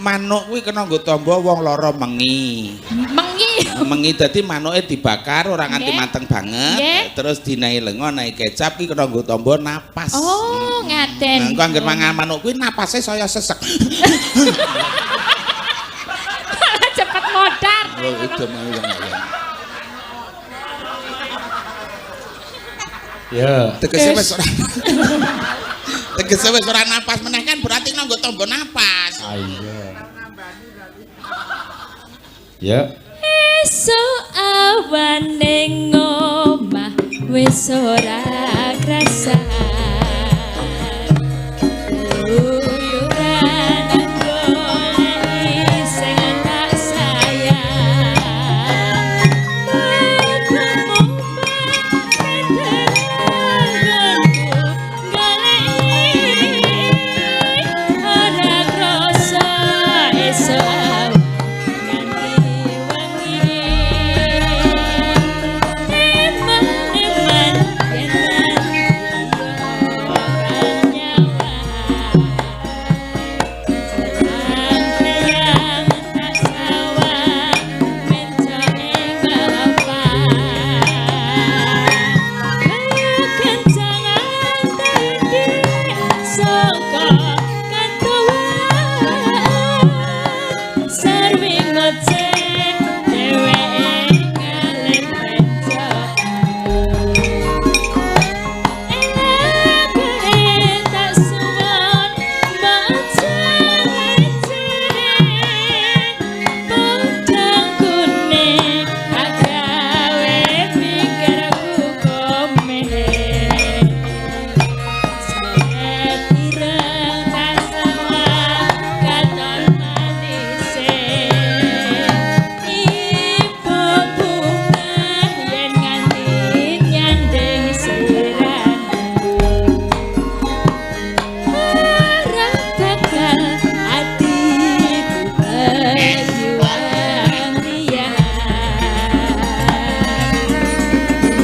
Manuk kuwi kena nggo tombo wong lara mengi. Mengi. Mengi dadi manuke dibakar ora nganti mateng banget, terus dinahi lenga, nahi kecap ki kena nggo tombo napas. Oh, ngaten. Nah, engko angger mangan manuk kuwi napase saya sesek. Cepet modar. Oh, itu mau wong. Ya. Tegese wis ora. Tegese wis ora napas meneh kan berarti nganggo tombo napas. Ah iya. Ya. Esuk awan ning omah wis ora krasan. Keluyuran goleki sing tak sayang. Goleki ora krasa esuk awan nganti wengi. Eman-eman yen kang nyawang. Sampeyan tak sawang menco ing bapak. Kencangan tadi saka katuwan. Sarwi ngoceh dheweke ngalih menco. Elake tak suwun maca podang kuning agawe pikirku komen. Setireng tak sawang katon manise. Ibu bunga yen nganti nyanding sirane. Ora bakal atiku berjuang liyan.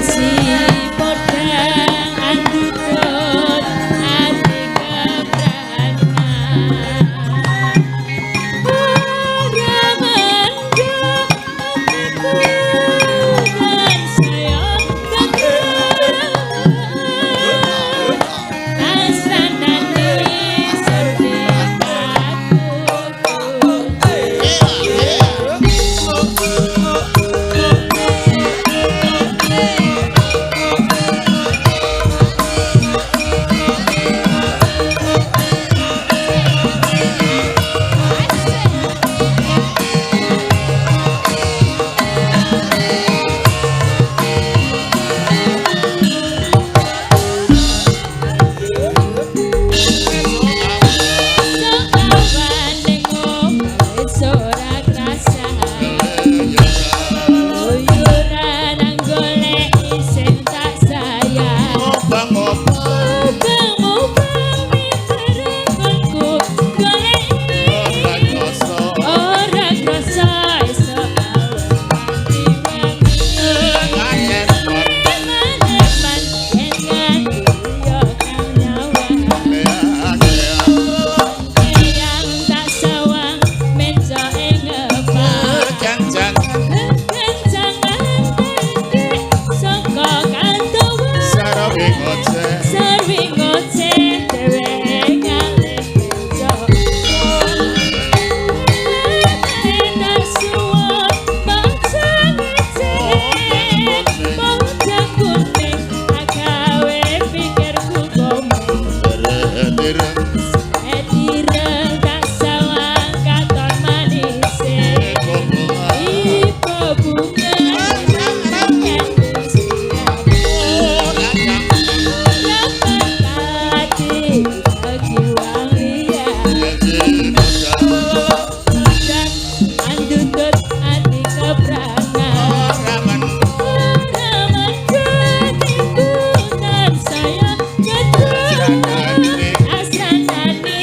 Si podang andutut ati kepranan. Ora mendung atiku tansaya teguh. Asranane surti pakuku. Awan ning omah wis ora krasan. Keluyuran goleki sing tak sayang. Obang-obang Mubeng-mubeng miterenggonku goleki. Ora krasa esuk awan nganti wengi. Eman-eman yen nganti yo kang nyawang. Eyang tak sawang menco ing ngepak. Jangan Kencangan tadi saka kantowan. sarwi ngoceh. Sarwi ngoceh dheweke ngalih bejo. Tak suwun maca ngecek. Podang kuning agawe pikirku komeng. Etireng tak sawang katon manise. Ibu bunga nyanding sirane. Ora ati pegiwang liyan. Dan andutut ati kepranan. Ora mandhatiku tansaya nyedur. Asranane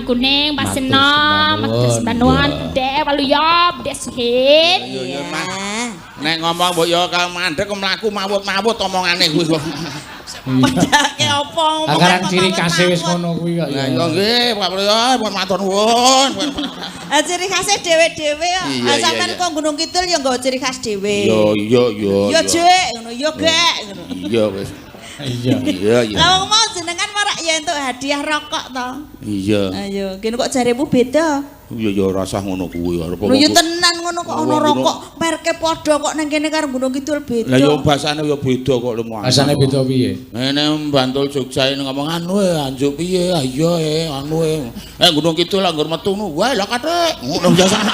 Kuning, Pak Seno, matur sembah nuwun, Dek Waluyo, Dek Suhid. Iya iya Mas. Nek ngomong mbok yo mandek mlaku mawut-mawut omongane kuwi kok. Padake apa ngomong. Karang ciri khase wis ngono kuwi kok. Lah iya nggih Pak Waluyo, pun matur nuwun. Ciri khase dhewe-dhewe kok. Sampeyan kok Gunung Kidul ya nggawa ciri khas dhewe. Iya iya iya. Ya jek ngono, ya gek ngono. Iya wis. Iya. Iya iya. Lah wong mau jenengan marak ya entuk hadiah rokok to. Iya. Ayo, kene kok jaremu beda. Iya ya rasah ngono kuwi arep Lho ya tenan ngono kok ana rokok merke padha kok nang kene karo Gunung Kidul beda. Lah ya basane ya beda kok lho. Basane beda piye? Ngene Bantul Jogja ini ngomong anu anjuk piye iya anu Gunung Kidul anggur metu ngono wae lah kathek ngono biasane.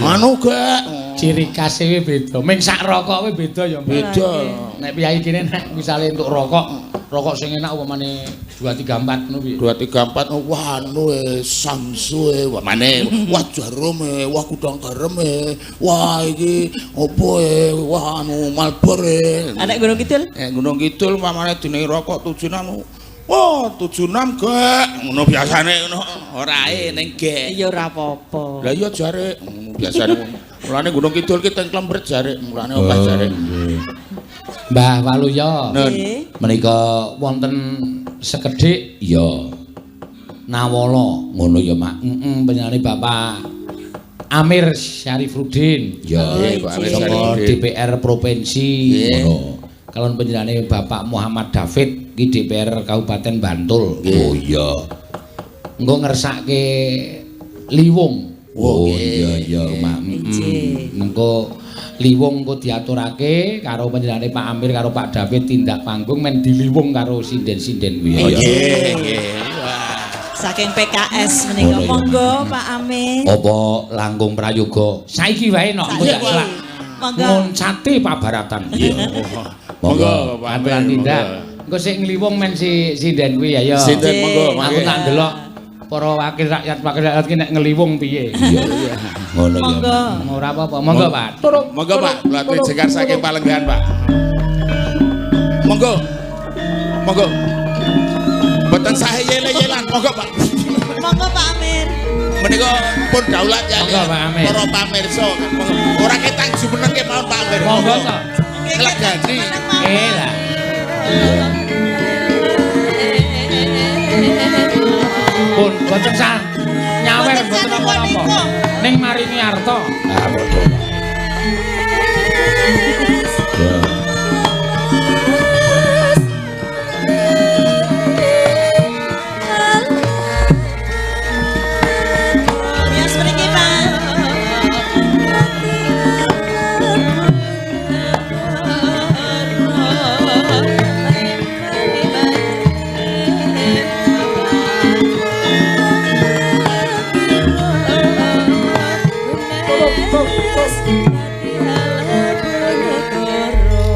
Anu gek ciri khase beda. Ming sak rokok kuwi beda ya beda. Nek piyayi kene nek misale entuk rokok, rokok sing enak upamane 2 3 4 ngono piye? 2 3 4 wah anu Samsu wah mane wah jarum wah gudang garam wah iki opo wah anu Marlboro. Nek Gunung Kidul? Gunung Kidul pamane dene rokok 76. Wah, 76 gek. Ngono biasane ngono. Ora ae ning gek. Ya ora apa-apa. Lah iya jare ngono biasane. Mulane Gunung Kidul ki teng Klembret jare, mulane akeh jare. Mbah Waluyo. Menika wonten sekedhik ya Nawala ngono ya Mak. Heeh, panjenengane Bapak Amir Syarifudin. Ya, Pak Amir Syarifudin DPR Provinsi ngono. Kalon panjenengane Bapak Muhammad David ki DPR Kabupaten Bantul. Oh iya. Engko ngersake liwung. Oh iya iya Mak. Mengko liwung engko diaturake karo panjenengane Pak Amir karo Pak David tindak panggung men diliwung karo sinden-sinden kuwi. Nggih nggih. Saking PKS menika monggo Pak Amir. Apa langkung prayoga? Saiki wae nok engko tak selak. Monggo. Ngoncati pabaratan. Iya. Monggo Pak Amir. Tindak. Engko sing ngliwung men si sinden kuwi ayo. Sinden monggo. Aku tak ndelok para wakil rakyat ki nek ngeliwung piye. Iya. Ngono ya. Monggo. Ora apa-apa. Monggo Pak. Turuk. Monggo Pak, latih jekar saking Palenggahan Pak. Monggo. Monggo. Mboten sahe yele-yelan, monggo Pak. Monggo Pak Amir. Menika pun daulat ya. Monggo Pak Amir. Para pamirsa, ora ketang jumeneng kemawon Pak Amir. Monggo to. Nglegani. Lah. Pun boten sah nyawer boten napa-napa. Ning maringi arta. Ah padha. Ya. Miyos mriki Pak.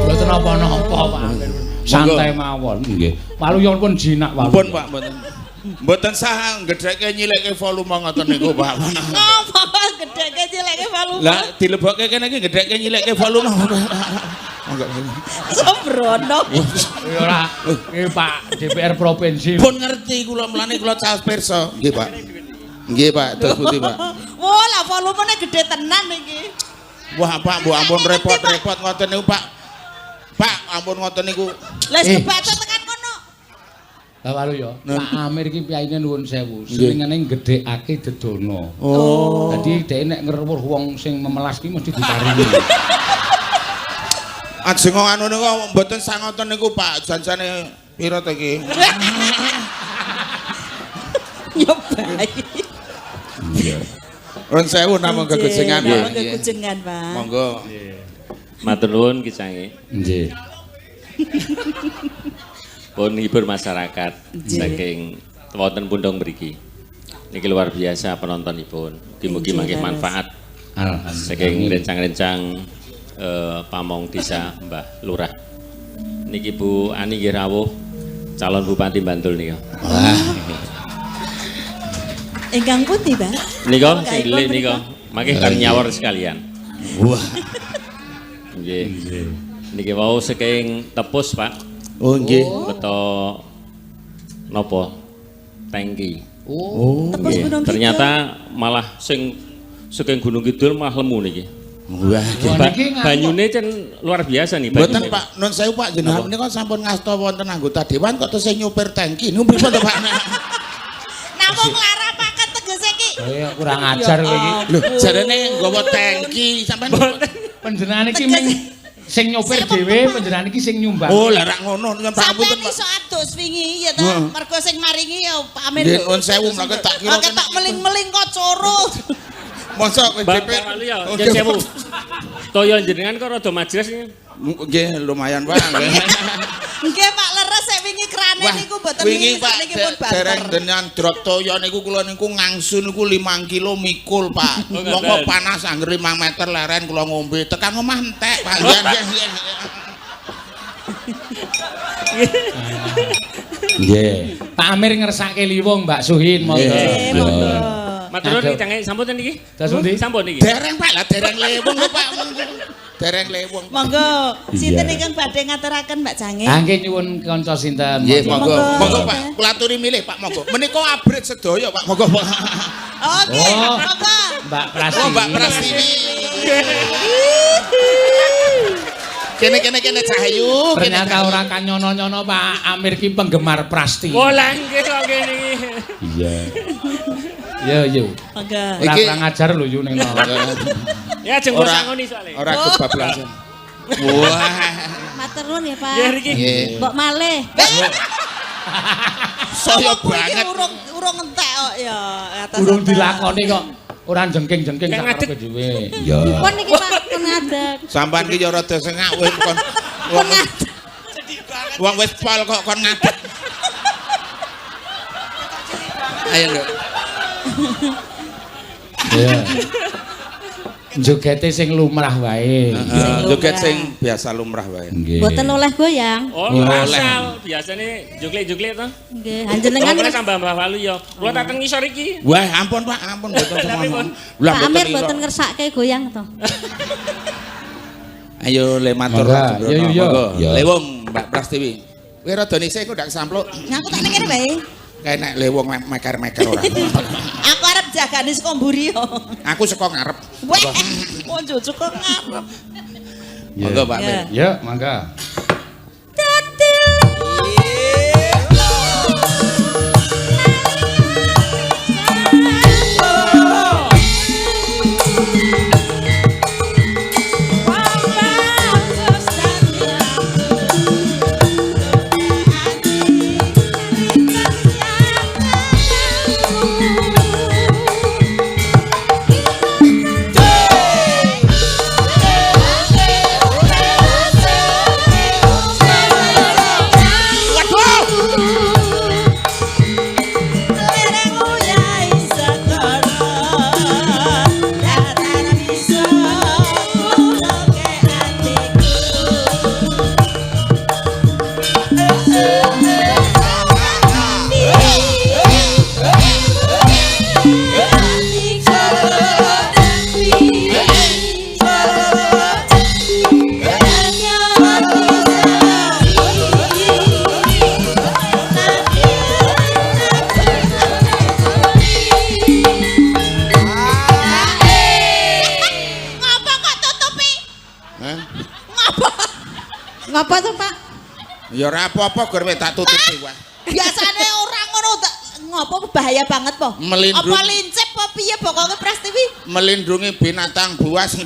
Mboten napa-napa Pak Amir. Santai mawon nggih. Waluyo pun jinak waluyo. Pun Pak mboten. Mboten sah gedheke nyileke volume ngoten niku Pak. Ngopo kok gedheke cileke volume? Lah dilebokke kene iki gedheke nyileke volume. Monggo. Sembrono. Ya ora, iki Pak DPR Provinsi. Pun ngerti kula mlane kula caos pirsa. Nggih Pak. Nggih Pak, terus putih Pak. Wah, lah volumene gede tenan iki. Wah Pak, mbok ampun repot-repot ngoten niku Pak. Pak, ampun ngoten niku. Lah wis kebaca tekan kono. Lah Waluyo, Pak Amir iki piyayine nuwun sewu, senengane gedhekake dedono. Oh. Dadi dhek nek ngrewuh wong sing memelas ki mesti diparingi. Ajeng anu niku mboten sang ngoten niku Pak, janjane pira to iki? Nyobai. Iya. Nuwun sewu namung gegujengan Pak. Namung gegujengan Pak. Monggo. Matur nuwun Ki Cange. Nggih. Pun hibur masyarakat saking wonten pundong mriki. Niki luar biasa penontonipun. Mugi-mugi mangke manfaat. Alhamdulillah. Saking rencang-rencang pamong desa Mbah Lurah. Niki Bu Ani nggih rawuh calon Bupati Bantul nika. Wah. Ingkang putih, Pak. Nika sing delik nika. Mangke kan nyawor sekalian. Wah. Nggih. Niki wau saking Tepus, Pak. Oh nggih. Beto napa? tangki. Oh. Tembus Nggih, Gunung Kidul. ternyata malah sing saking Gunung Kidul malah lemu niki. Wah, Wah, niki nganu. Banyune cen luar biasa nih Mboten banyune. Pak, nun sewu Pak, jenengan menika sampun ngasta wonten anggota dewan kok tesih nyupir tangki. Niku pripun to Pak? Namung larapaken tegese iki. Kaya kurang ajar kowe iki. Lho, jarene nggawa tangki sampean. Panjenengan iki ming sing nyopir dhewe, panjenengan iki sing nyumbang. Oh, lah rak ngono nyuwun pangapunten Sampeyan Pak. iso adus wingi ya ta. Mergo sing maringi ya Pak Amir. Nggih, nuwun sewu, mlake tak kira Mlake tak meling-meling kok coro. Mosok Mbak WDP. Waluyo, nyuwun sewu. Toya jenengan kok rada majelis iki. Nggih, lumayan Pak. Nggih. Nggih Pak leres sek wingi krane Wah, niku mboten wingi Pak niki pun banter. dereng dengan drop toya niku kula niku ngangsu niku 5 kilo mikul Pak. Oh, Mongko ngoten. panas angger 5 meter leren kula ngombe tekan omah entek Pak. Nggih, nggih, nggih. Nggih. Pak Amir ngersake liwung Mbak Suhin monggo. Nggih, monggo. Matur nuwun iki cange sampun niki. Das pundi? Sampun niki. Dereng Pak lah dereng lewung lho Pak. Dereng lewung. Monggo, sinten Iya. ingkang badhe ngaturaken Mbak Cange? Ah, nggih nyuwun kanca sinten. Nggih, monggo. Monggo. Monggo Pak, kula aturi milih Pak monggo. Menika abrit sedaya Pak, monggo Pak. Oke, Oh. monggo. Mbak Prasti. Oh, Mbak Prastiwi. Kene kene kene Cahayu, kene Ternyata Cahayu. ora kanyono-nyono Pak Amir ki penggemar Prasti. Oh lah nggih kok kene iki. Iya. Yo yo. Monggo. Ora Iki- kurang ajar lho yu ning kono. Ya jeng Ora- sangoni soalé. Ora kebablasan. Wah. Matur nuwun ya, Pak. Nggih niki. Nggih. Mbok malih. Saya Apa kuwi iki banget. Urung urung entek kok ya atas. Urung dilakoni kok ora jengking-jengking Kayak sak ngadeg. karepe dhewe. Iya. Pun niki Pak pun ngadeg. Sampan ki ya rada sengak kowe kon Pun ngadeg. wong wis pol kok kon ngadeg. Ayo Nduk. Iya. Jogete sing lumrah wae. Heeh, joget sing biasa lumrah wae. Nggih. Mboten oleh goyang. Oh, Ora oleh. asal biasane juklik-juklik to. Nggih, panjenengan Kula tambah Mbah Waluyo. Kula tak teng ngisor iki. Wah, ampun Pak, ampun mboten semono. Lah Pak Amir mboten mboten ira. ngersake goyang to. Ayo le matur Monggo, yo, yo, yo. Monggo. Yo. Lewung Mbak Prastiwi. Kowe rada nisih kok ndak sampluk. Nah, aku tak ning kene wae. Kayak nek lewung meker-meker ora. Aku arep jagani saka mburi yo. Aku saka ngarep. Weh, kok njujuk kok ngarep. Monggo Pak Amir. Ya, mangga. Ngapa kok tutupi? Hah? Ngapa? Ngapa to, Pak? Ya ora apa-apa gur tak tutupi wae. Biasane ora ngono tak ngopo bahaya banget po. Melindung- Apa lincip apa piye pokoke Prastiwi? Melindungi binatang buas.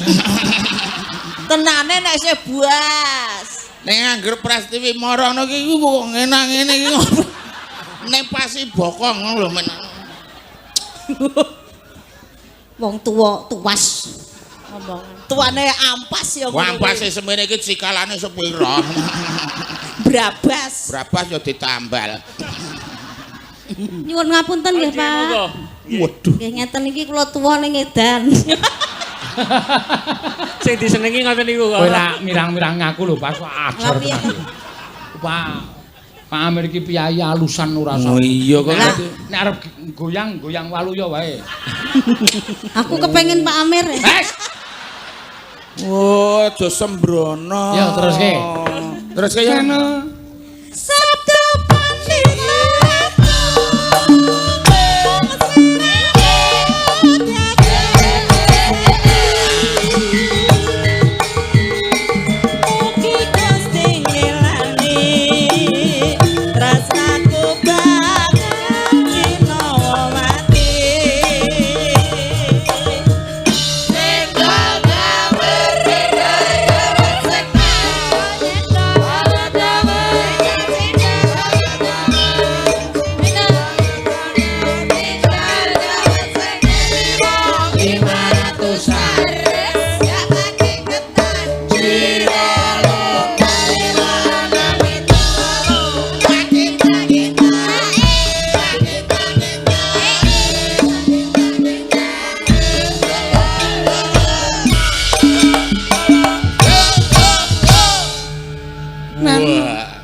Tenane nek isih buas. Ning angger Prastiwi marana ki iku kok ngene ngene iki. Ning pasi bokong ngono lho men. Wong tuwa tuwas. Ngomongan. Tuane ampas ya ngono. Wah, ampase semene iki cikalane sepira. Brabas. Brabas ya ditambal. Nyuwun ngapunten nggih, Pak. Monggo. Waduh. Nggih ngeten iki kula tuwa ning edan. Sing disenengi ngoten niku kok. Kowe ra mirang-mirang ngaku lho, Pak. Ajar Lah, piye? tenan. Pak. Pak Amir iki piyayi alusan ora Oh iya kok. Nek nek arep goyang, goyang waluya wae. Aku kepengen Pak Amir. Eh, Oh, aja sembrono. Ya, teruske. Teruske ya. Sabda pandita. Wah.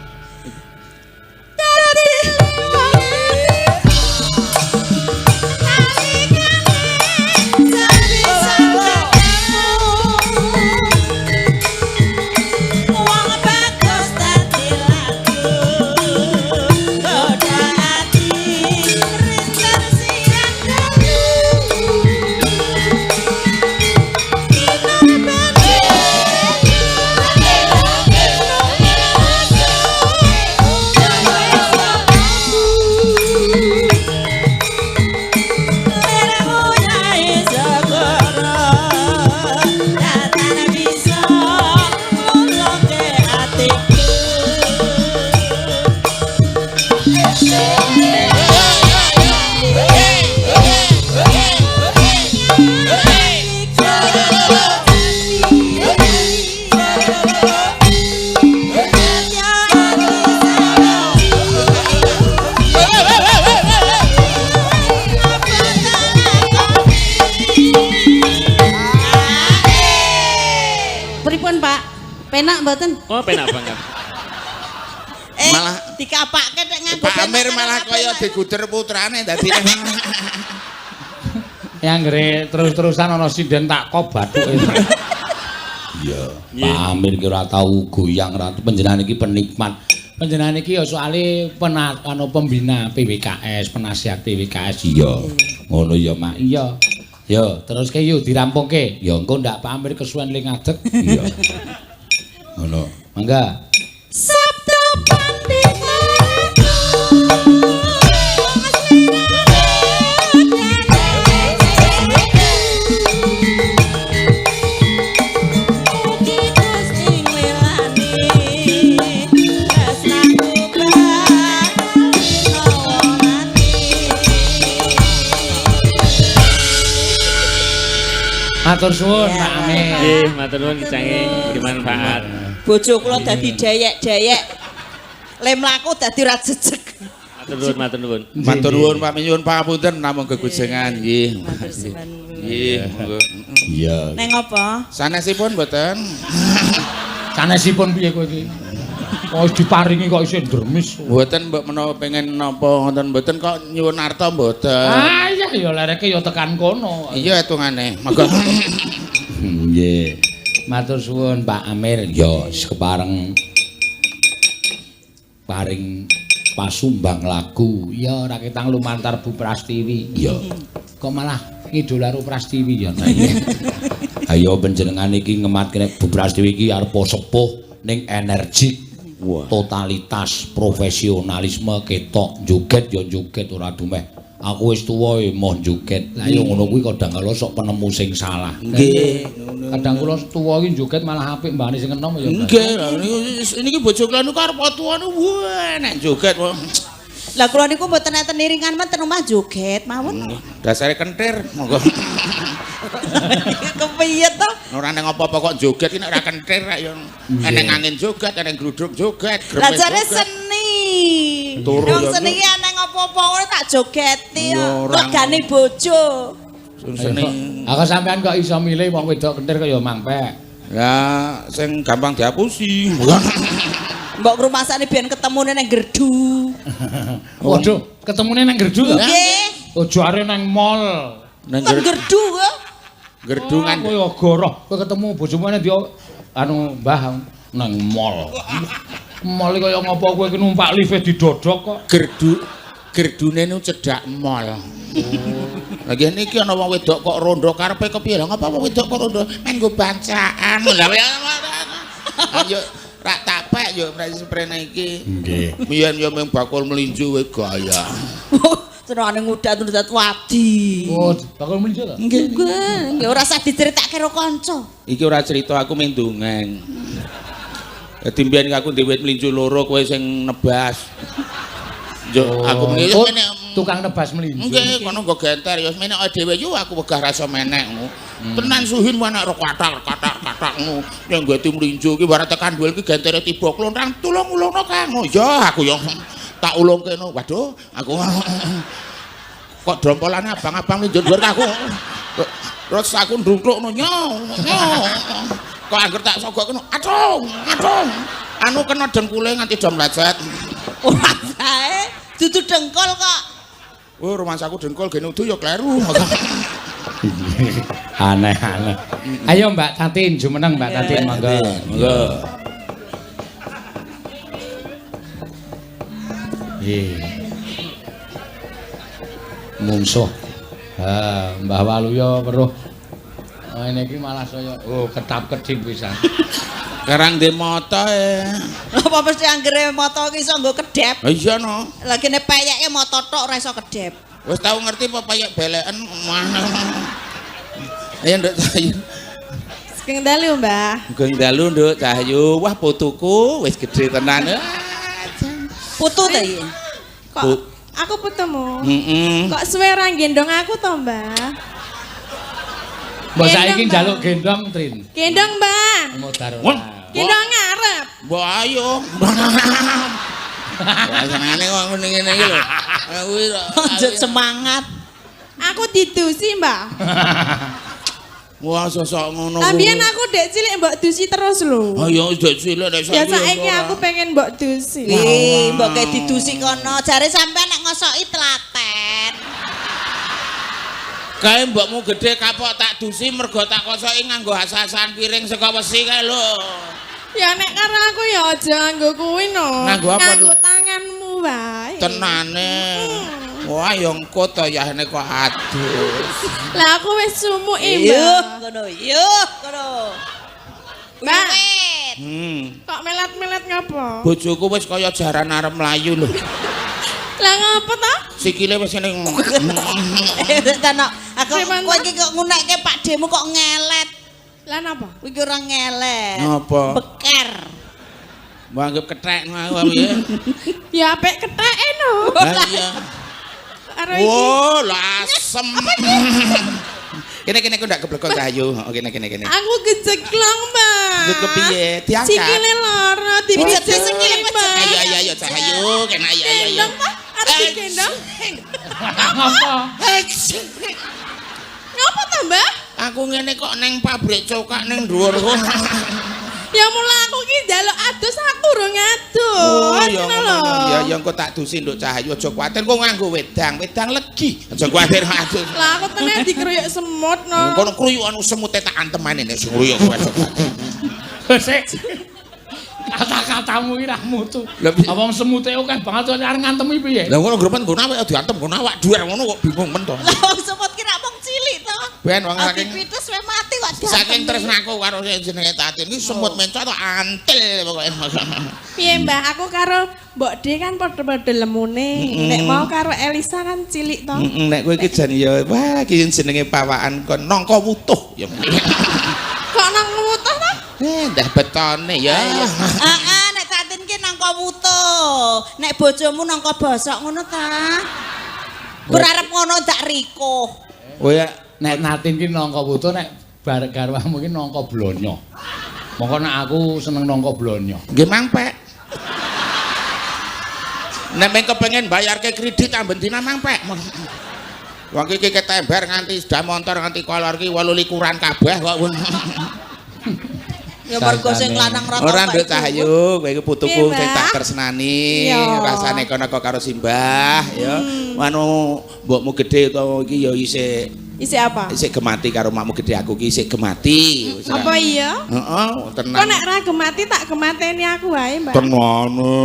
Pripun, Pak? Penak mboten? Oh, penak banget. Malah dikapake nek nganggo Pak Amir malah kaya diguder putrane dadi. Yang ngre terus-terusan ana sinden tak kok bathuke. Iya, Pak Amir ki ora tau goyang ora panjenengan iki penikmat. Panjenengan iki ya soale anu pembina PWKS, penasihat PWKS. Iya. Ngono ya, Mak. Iya. Yo, teruske yo dirampungke. Ya engko ndak Pak Amir kesuwen le ngadeg. Iya. Ngono. Mangga. Sabda Pandita. Matur suwun Pak Amir. Nggih, matur nuwun kicange bermanfaat. Bojo kula dadi dayek-dayek. Le mlaku dadi ora jejeg. Matur nuwun, matur nuwun. Matur nuwun Pak, nyuwun pangapunten namung gegujengan nggih. Matur suwun. Nggih, monggo. Iya. Neng apa? Sanesipun mboten. Sanesipun piye kowe iki? Kok diparingi kok isih ndremis. Mboten mbok menawa pengen napa ngoten mboten kok nyuwun arta mboten. Ah iya ya lereke ya tekan kono. Iya hitungane. Monggo. Nggih. Matur suwun Pak Amir. Ya kepareng paring pasumbang lagu. Ya ora ketang lumantar Bu Prastiwi. Iya. Kok malah ngidol karo Prastiwi ya. Ayo panjenengan iki ngematke Bu Prastiwi iki arep sepuh ning energik. Wah. Totalitas profesionalisme ketok joget ya joget ora dumeh. Aku wis tuwa e moh joget. Lah ya ngono kuwi kadang kala sok penemu sing salah. Nggih. Kadang kula tuwa iki joget malah apik mbane sing enom ya. Nggih. Niki bojo kula niku arep tuwa niku wah nek joget. Lah kula niku mboten enten iringan men ten omah joget mawon. Dasare kentir monggo. Kepiye to? Ora nang apa-apa kok joget iki nek ora kentir rek ya. Eneng angin joget, eneng gludruk joget, Lah gremes jare joget. seni. Turu Wong ya, seni iki eneng apa-apa ngono tak jogeti Ya, ora. Regane bojo. Seni. Aku sampean kok iso milih wong wedok kentir kaya mangpek. Ya sing gampang dihapusi. Mbok ngrumasane biyen ketemune nang gerdu. Waduh, ketemune nang gerdu to? Nggih. Oh, jare nang mall. Nang Nang gerdu kok. gerdungan. Kowe ya goroh, kowe ketemu bojomu nang dia anu Mbah nang mall. Mall iki kaya ngopo kowe iki numpak lift didodok kok. Gerdu gerdune niku cedhak mall. Lagi niki ana wong wedok kok rondo karepe kepiye lha ngapa wong wedok kok rondo men nggo bancaan. Lah ayo rak tapek yo mrene iki. Nggih. Biyen yo mung bakul mlinjo kowe gaya. Senengane ngudat-ngudat wadi. Oh, bakul mlinjo to? Nggih. Nggih, ora usah diceritake karo kanca. Iki ora cerita aku mung dongeng. Dadi mbiyen aku duwe wit mlinjo loro kowe sing nebas. Yo aku muni Oh, mene tukang nebas mlinjo. nggih kono nggo genter ya mene dhewe yo aku wegah rasa menek ngono. Tenan suhin anak ro kathak kathak kathak ngono. Ning nggo mlinjo ki bareng tekan dhuwur ki gentere tiba klontrang tulung ulungno Kang. Ya aku yo tak ulungke no. Waduh, aku kok drompolane abang-abang mlinjo dhuwur aku. Terus aku ndungklukno nyo. Nyo. Kok angger tak sogok kono, aduh, aduh. Anu kena dengkule nganti do mlecet. Ora bae, dudu dengkul kok. Oh, rumangsaku dengkul gene udu ya kleru. Aneh-aneh. Ayo Mbak Tatin jumeneng Mbak Tatin monggo. Monggo. Nggih. Mungsuh. Ha, Mbah Waluyo weruh. Oh, ini iki malah saya oh ketap-kedip pisan. Karang ndek mata e. Apa mesti anggere mata ki iso nggo kedep? Lah iya no. Lah kene peyeke mata tok ora iso kedep. Wis tau ngerti apa peyek beleken. Ayo Nduk Cahyu. Sugeng dalu, Mbah. Sugeng dalu Nduk Cahyu. Wah putuku wis gedhe tenan. Putu ta iki? Kok aku putumu? Heeh. Kok suwe ora gendong aku to, Mbah? Mbok saiki njaluk gendong, Trin. Gendong, Mbah. Modar ora. Gendong ngarep. Mbok ayo. Wah senengane kok ngene-ngene iki lho. Kuwi Lanjut semangat. Aku didusi, Mbah. Wah sosok ngono. Lah biyen aku dek cilik mbok dusi terus lho. Ha ya dek cilik nek saiki. Ya saiki aku pengen mbok dusi. Wih, mbok kayak didusi kono. Jare sampean nek ngosoki telaten. Kae mbokmu gedhe kapok tak dusi mergo tak kosoki nganggo asasan piring saka wesi kae lho. Ya nek karo aku ya aja nganggo kuwi no. Nganggo apa? Nganggo tanganmu wae. Tenane. Wah, ya engko to yahne kok adus. Lah aku wis sumuke, Mbah. Mbah. Ngono, yuh, ngono. Mbak. Hmm. Kok melat-melat ngapa? Bojoku wis kaya jaran arep mlayu lho. Lah ngapa ta? Sikile wis ngene. Tenan, aku kowe iki kok ngunekke Pak Demu kok ngelet. Lah napa? Kowe iki ora ngelet. Napa? Beker. Mbok anggap kethek aku piye? Ya apik ketheke no. Lah iya. Wo, lasem. Kene-kene ku ndak keblekon Cahyu. Oh, kene-kene kene. Aku kejeglong, Mbak. Lho kepiye? Diangkat. Sikile lara, dipijet sikile Mbak. Ayo ayo ayo Cahyu, kene ayo ayo ayo. Gendong, Pak. Arep digendong. Ngapa? Ngapa ta, Mbak? Aku ngene kok neng pabrik cokak neng dhuwur kok. Ya mula aku ki njaluk adus aku urung adus. Oh, ya Ngono lho. Ya ya engko tak dusi Nduk Cahyu aja kuwatir kok nganggo wedang, wedang legi. Aja kuwatir adus. Lah aku tenan dikruyuk semut no. Kono kruyuk anu semute tak antemane nek sing ngruyuk kowe aja kuwatir. Sik. Kata-katamu iki ra mutu. Wong semute akeh banget kok arep ngantemi piye? Lah ngono grepen nggon awake diantem nggon awak dhuwur ngono kok bingung men to. Lah wong semut ki ra mung cilik to. Ben wong saking pites wis mati kok diantem. Saking tresnaku karo sing jenenge Tatin iki semut mencot antil pokoke. Piye Mbah, aku karo Mbok D kan padha-padha lemune. Nek mau karo Elisa kan cilik to. Heeh, nek kowe iki jan ya wah iki jenenge pawakan kon nangka wutuh ya. Kok nang wutuh to? Ndah betone ya. Heeh, nek Tatin ki nangka wutuh. Nek bojomu nangka bosok ngono ta? Ora arep ngono dak rikuh. Oh ya, nek Natin ki nangka wutuh, nek bareng garwamu ki nangka blonyo. Mongko nek aku seneng nangka blonyo. Nggih mangpek. Nek meng kepengin bayarke kredit amben dina mangpek. Wong iki ketember nganti sepeda motor nganti kolor ki 28 kabeh kok. Ya mergo sing lanang rata. Ora Nduk Cahyu, kowe iki putuku sing tak tresnani, rasane kono kok karo simbah ya. Anu mbokmu gedhe utawa iki ya isih isih apa? Isih gemati karo makmu gedhe aku ki isih gemati. Apa iya? Heeh, tenan. Kok nek ra gemati tak gemateni aku wae, Mbak. Tenane.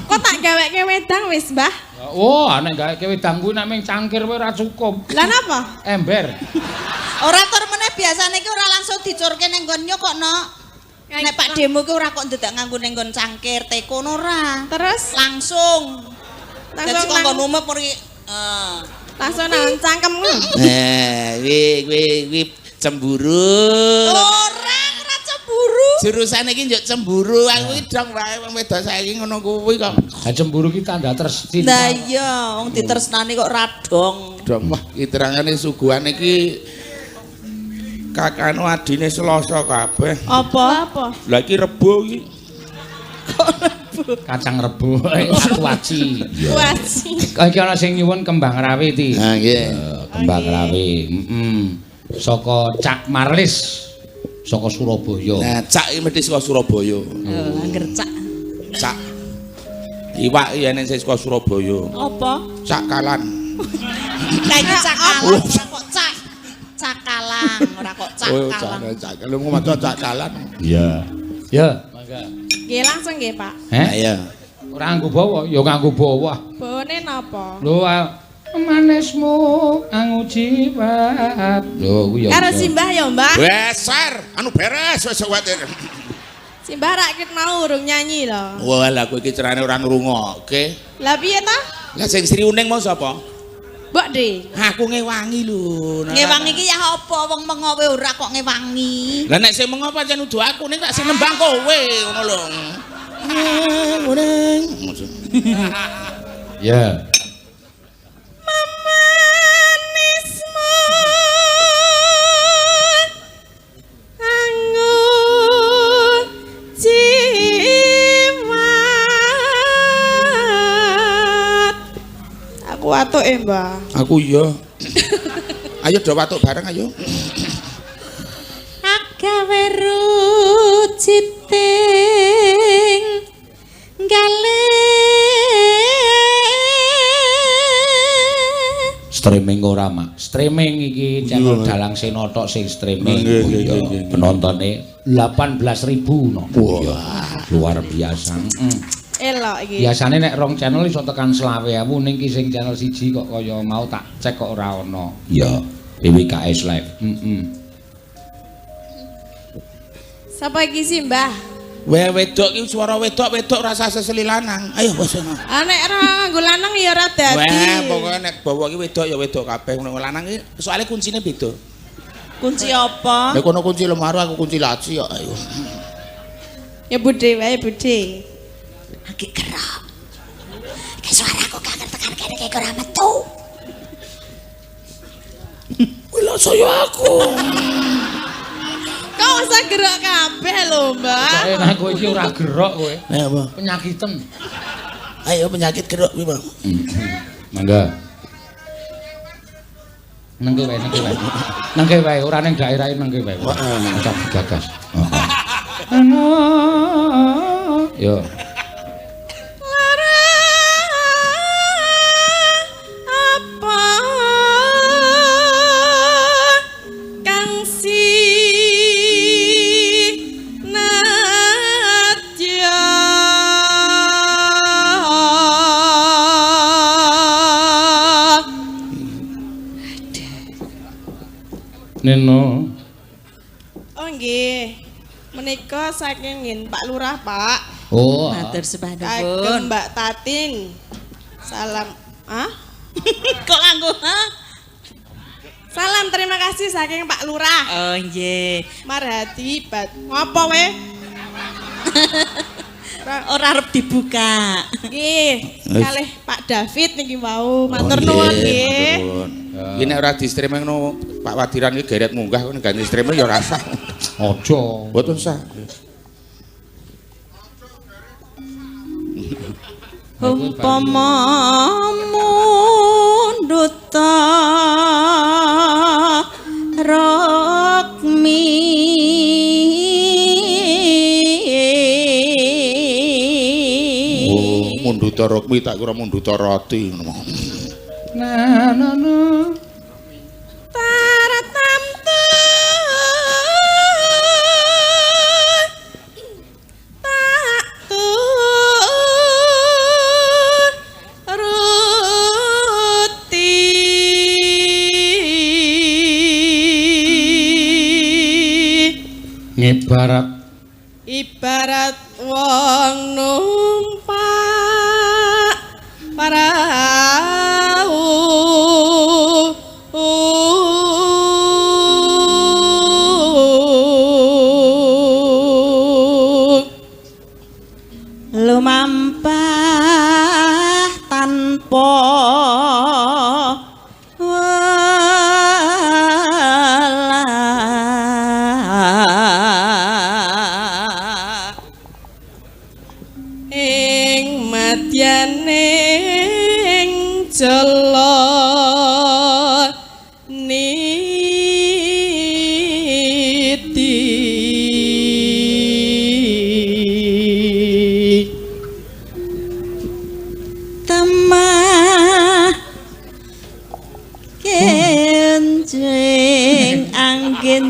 Kok tak gaweke wedang wis, Mbah? Oh, nek gaweke wedang kuwi nek mung cangkir wae ora cukup. Lah napa? Ember. Ora tur meneh biasane iki ora langsung dicurke ning nggon nyok kok, Nok. Nek Pak Demo ki ora kok ndedak nganggo ning nggon cangkir teko ora. Terus langsung. Langsung kok nggon umep ori. Langsung nang cangkem ngono. Eh, wi cemburu. Ora, ora cemburu. Jurusane iki njuk cemburu. Aku iki dong wae wong wedok saiki ngono kuwi kok. Ha cemburu ki tanda tresna. Lah iya, wong ditresnani kok ra dong. Dong wah iki terangane suguhane iki kakanu adine Selasa kabeh. Apa? Apa? Lah iki Rebo iki. Kok Rebo? Kacang Rebo, aku waci. Waci. Kok iki ana sing nyuwun kembang rawe ti. Ha nggih. Kembang rawe. Heeh. Saka Cak Marlis. Saka Surabaya. Nah, cak iki mesti saka Surabaya. Oh, angger cak. Cak. Iwak iki ene sing saka Surabaya. Apa? Cak kalan. Kayak cakalang ora kok cak. Cakalang ora kok Oh, cakalang. cak cak. Lu ngomong cak kalan. Iya. Ya, mangga. Nggih langsung nggih, Pak. Heh? Iya. Ora nganggo bawa, ya nganggo bawa. Bawane napa? Lho, manismu angujiwat. Lho, kuwi ya. Karo iso. Simbah ya, Mbah. Beser, anu beres wis kuwatir. Simbah rakit mau urung nyanyi lho. Wah, lah kowe iki cerane ora ngrungokke. Lah piye ta? Lah sing Sri Uning mau sapa? Mbok De. Aku ngewangi lho. Ngewangi iki ya apa wong mengowe ora kok ngewangi. Lah nek sing mengo pancen udu aku ning tak sing nembang kowe ngono lho. Uning. Ya. Memanismu angu jimat. Aku watuk e, Mbah. Aku iya. Ayo do watuk bareng ayo. Agawe ruciting gale. Streaming ora, Mak? Streaming iki channel Dalang Seno tok sing streaming. Nggih, Oh nggih, iya, nggih, nggih. Penontone 18.000 no. Iya, luar biasa. Elok iki. Biasane nek rong channel iso tekan 20.000 ning ki sing channel siji kok kaya mau tak cek kok ora ana. Iya, PWKS Live. Heeh. Sapa iki sih, Mbah? Weh wedok iki swara wedok-wedok rasa seseli lanang. Ayo wis ngono. Ah nek ora nganggo lanang ya ora dadi. Wah, pokoke nek bawa iki wedok ya wedok kabeh ngono lanang iki soalnya kuncine beda. Kunci apa? Nek kono kunci lemari aku kunci laci kok ayo. Ya Bude wae Bude. Lagi kerok. Ki suaraku kangen tekan kene iki ora metu. Kuwi lho saya aku. Kok usah gerak kabeh lho, Mbah. Enak kowe iki ora gerok kowe. Ayo apa? Penyakiten. Ayo penyakit gerok kuwi, Bang. Mangga. Nengke wae, nengke wae. Nengke wae, ora ning daerahe nengke wae. Heeh. Digagas. Heeh. Yo. Lara apa kang sinadya Neno. Oh nggih. Menika saking ngin Pak Lurah, Pak. Oh. Matur sembah Kagem nuwun. Mbak Tatin. Salam. Hah? Kok nganggo ha? Salam terima kasih saking Pak Lurah. Oh nggih. Marhadi bat. Ngopo we? Ora arep dibuka. Nggih, kalih Pak David niki wau. Matur nuwun nggih. Iki nek ora di streaming no Pak Wadiran iki geret munggah kono ganti streaming ya ora sah. Aja. Mboten sah. Umpama mundut rukmi. Oh, munduta rukmi tak kira munduta roti ngono. Na na na. Taratamtu tak turuti. Ngibarat Ibarat wong numpak parau. Lumampah tanpa welah. Ing madyaning jala niti.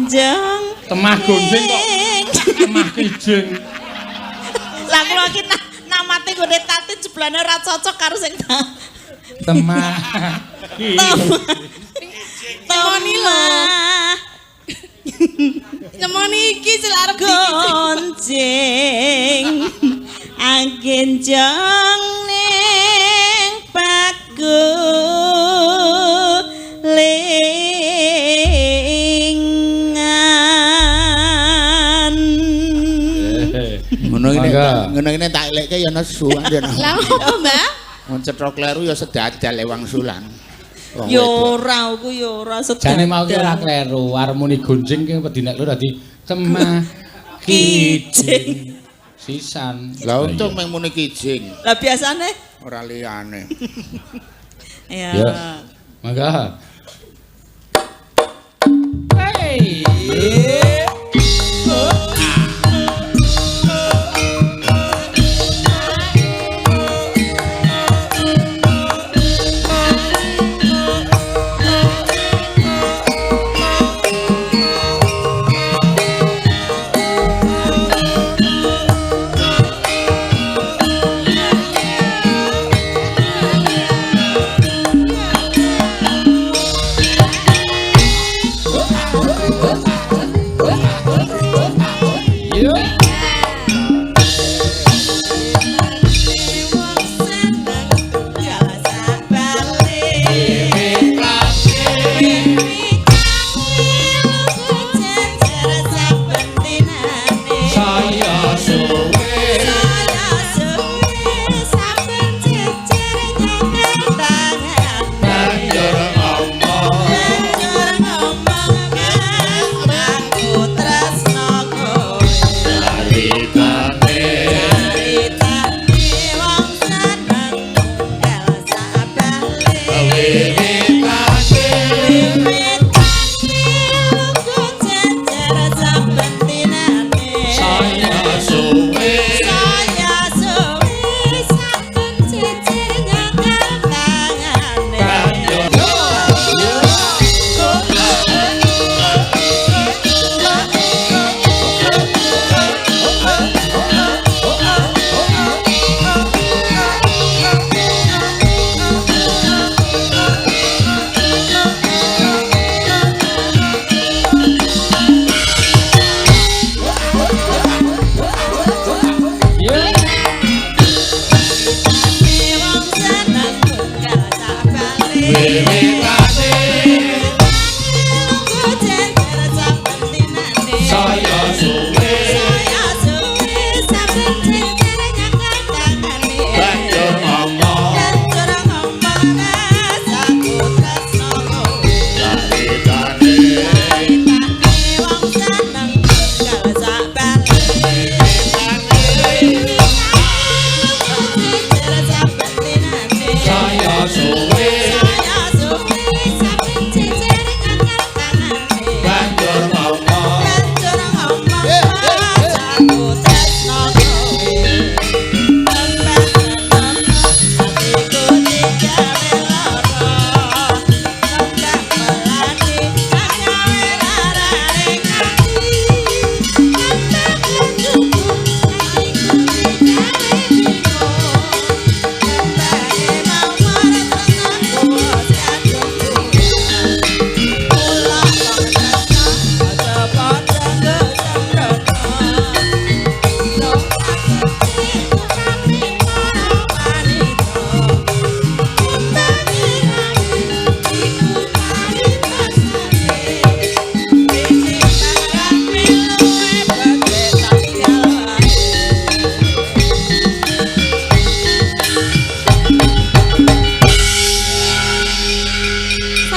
Genjong. Temah gonjing kok. Temah kijing. Lah kula iki namate gone Tati jeblane ora cocok karo sing Temah. Temoni lho. Nemoni iki sing arep gonjing. Agenjong ning paku lingan. Ngono iki ngono iki tak elekke ya nesu anjen. Lah apa, Mbak? Mun cetha kleru ya sedadal ewang sulang. Ya ora, aku ya ora sedadal. Jane mau ki ora kleru, arep muni gonjing ki wedi nek lho dadi temah kijing. Sisan. Lah untung mung muni kijing. Lah biasane ora liyane. Ya. Ya. Mangga. Hey.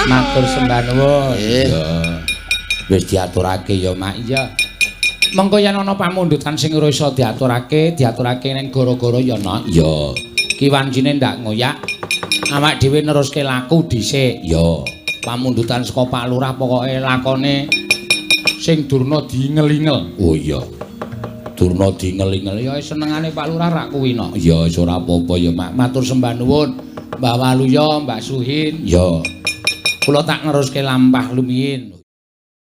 Matur sembah nuwun. Wis diaturake ya, Mak. Iya. Mengko yen ana pamundutan sing ora iso diaturake, diaturake ning gara-gara ya, Nak. Iya. Ki wancine ndak ngoyak. Awak dhewe neruske laku dhisik. Iya. Pamundutan saka Pak Lurah pokoke lakone sing durna diingel-ingel. Oh iya. Durna diingel-ingel ya senengane Pak Lurah rak kuwi, Nak. Iya, wis ora apa-apa ya, Mak. Matur sembah nuwun. Mbah Waluya, Mbah Suhin. Iya. Kula tak neruske lampah lumiyin.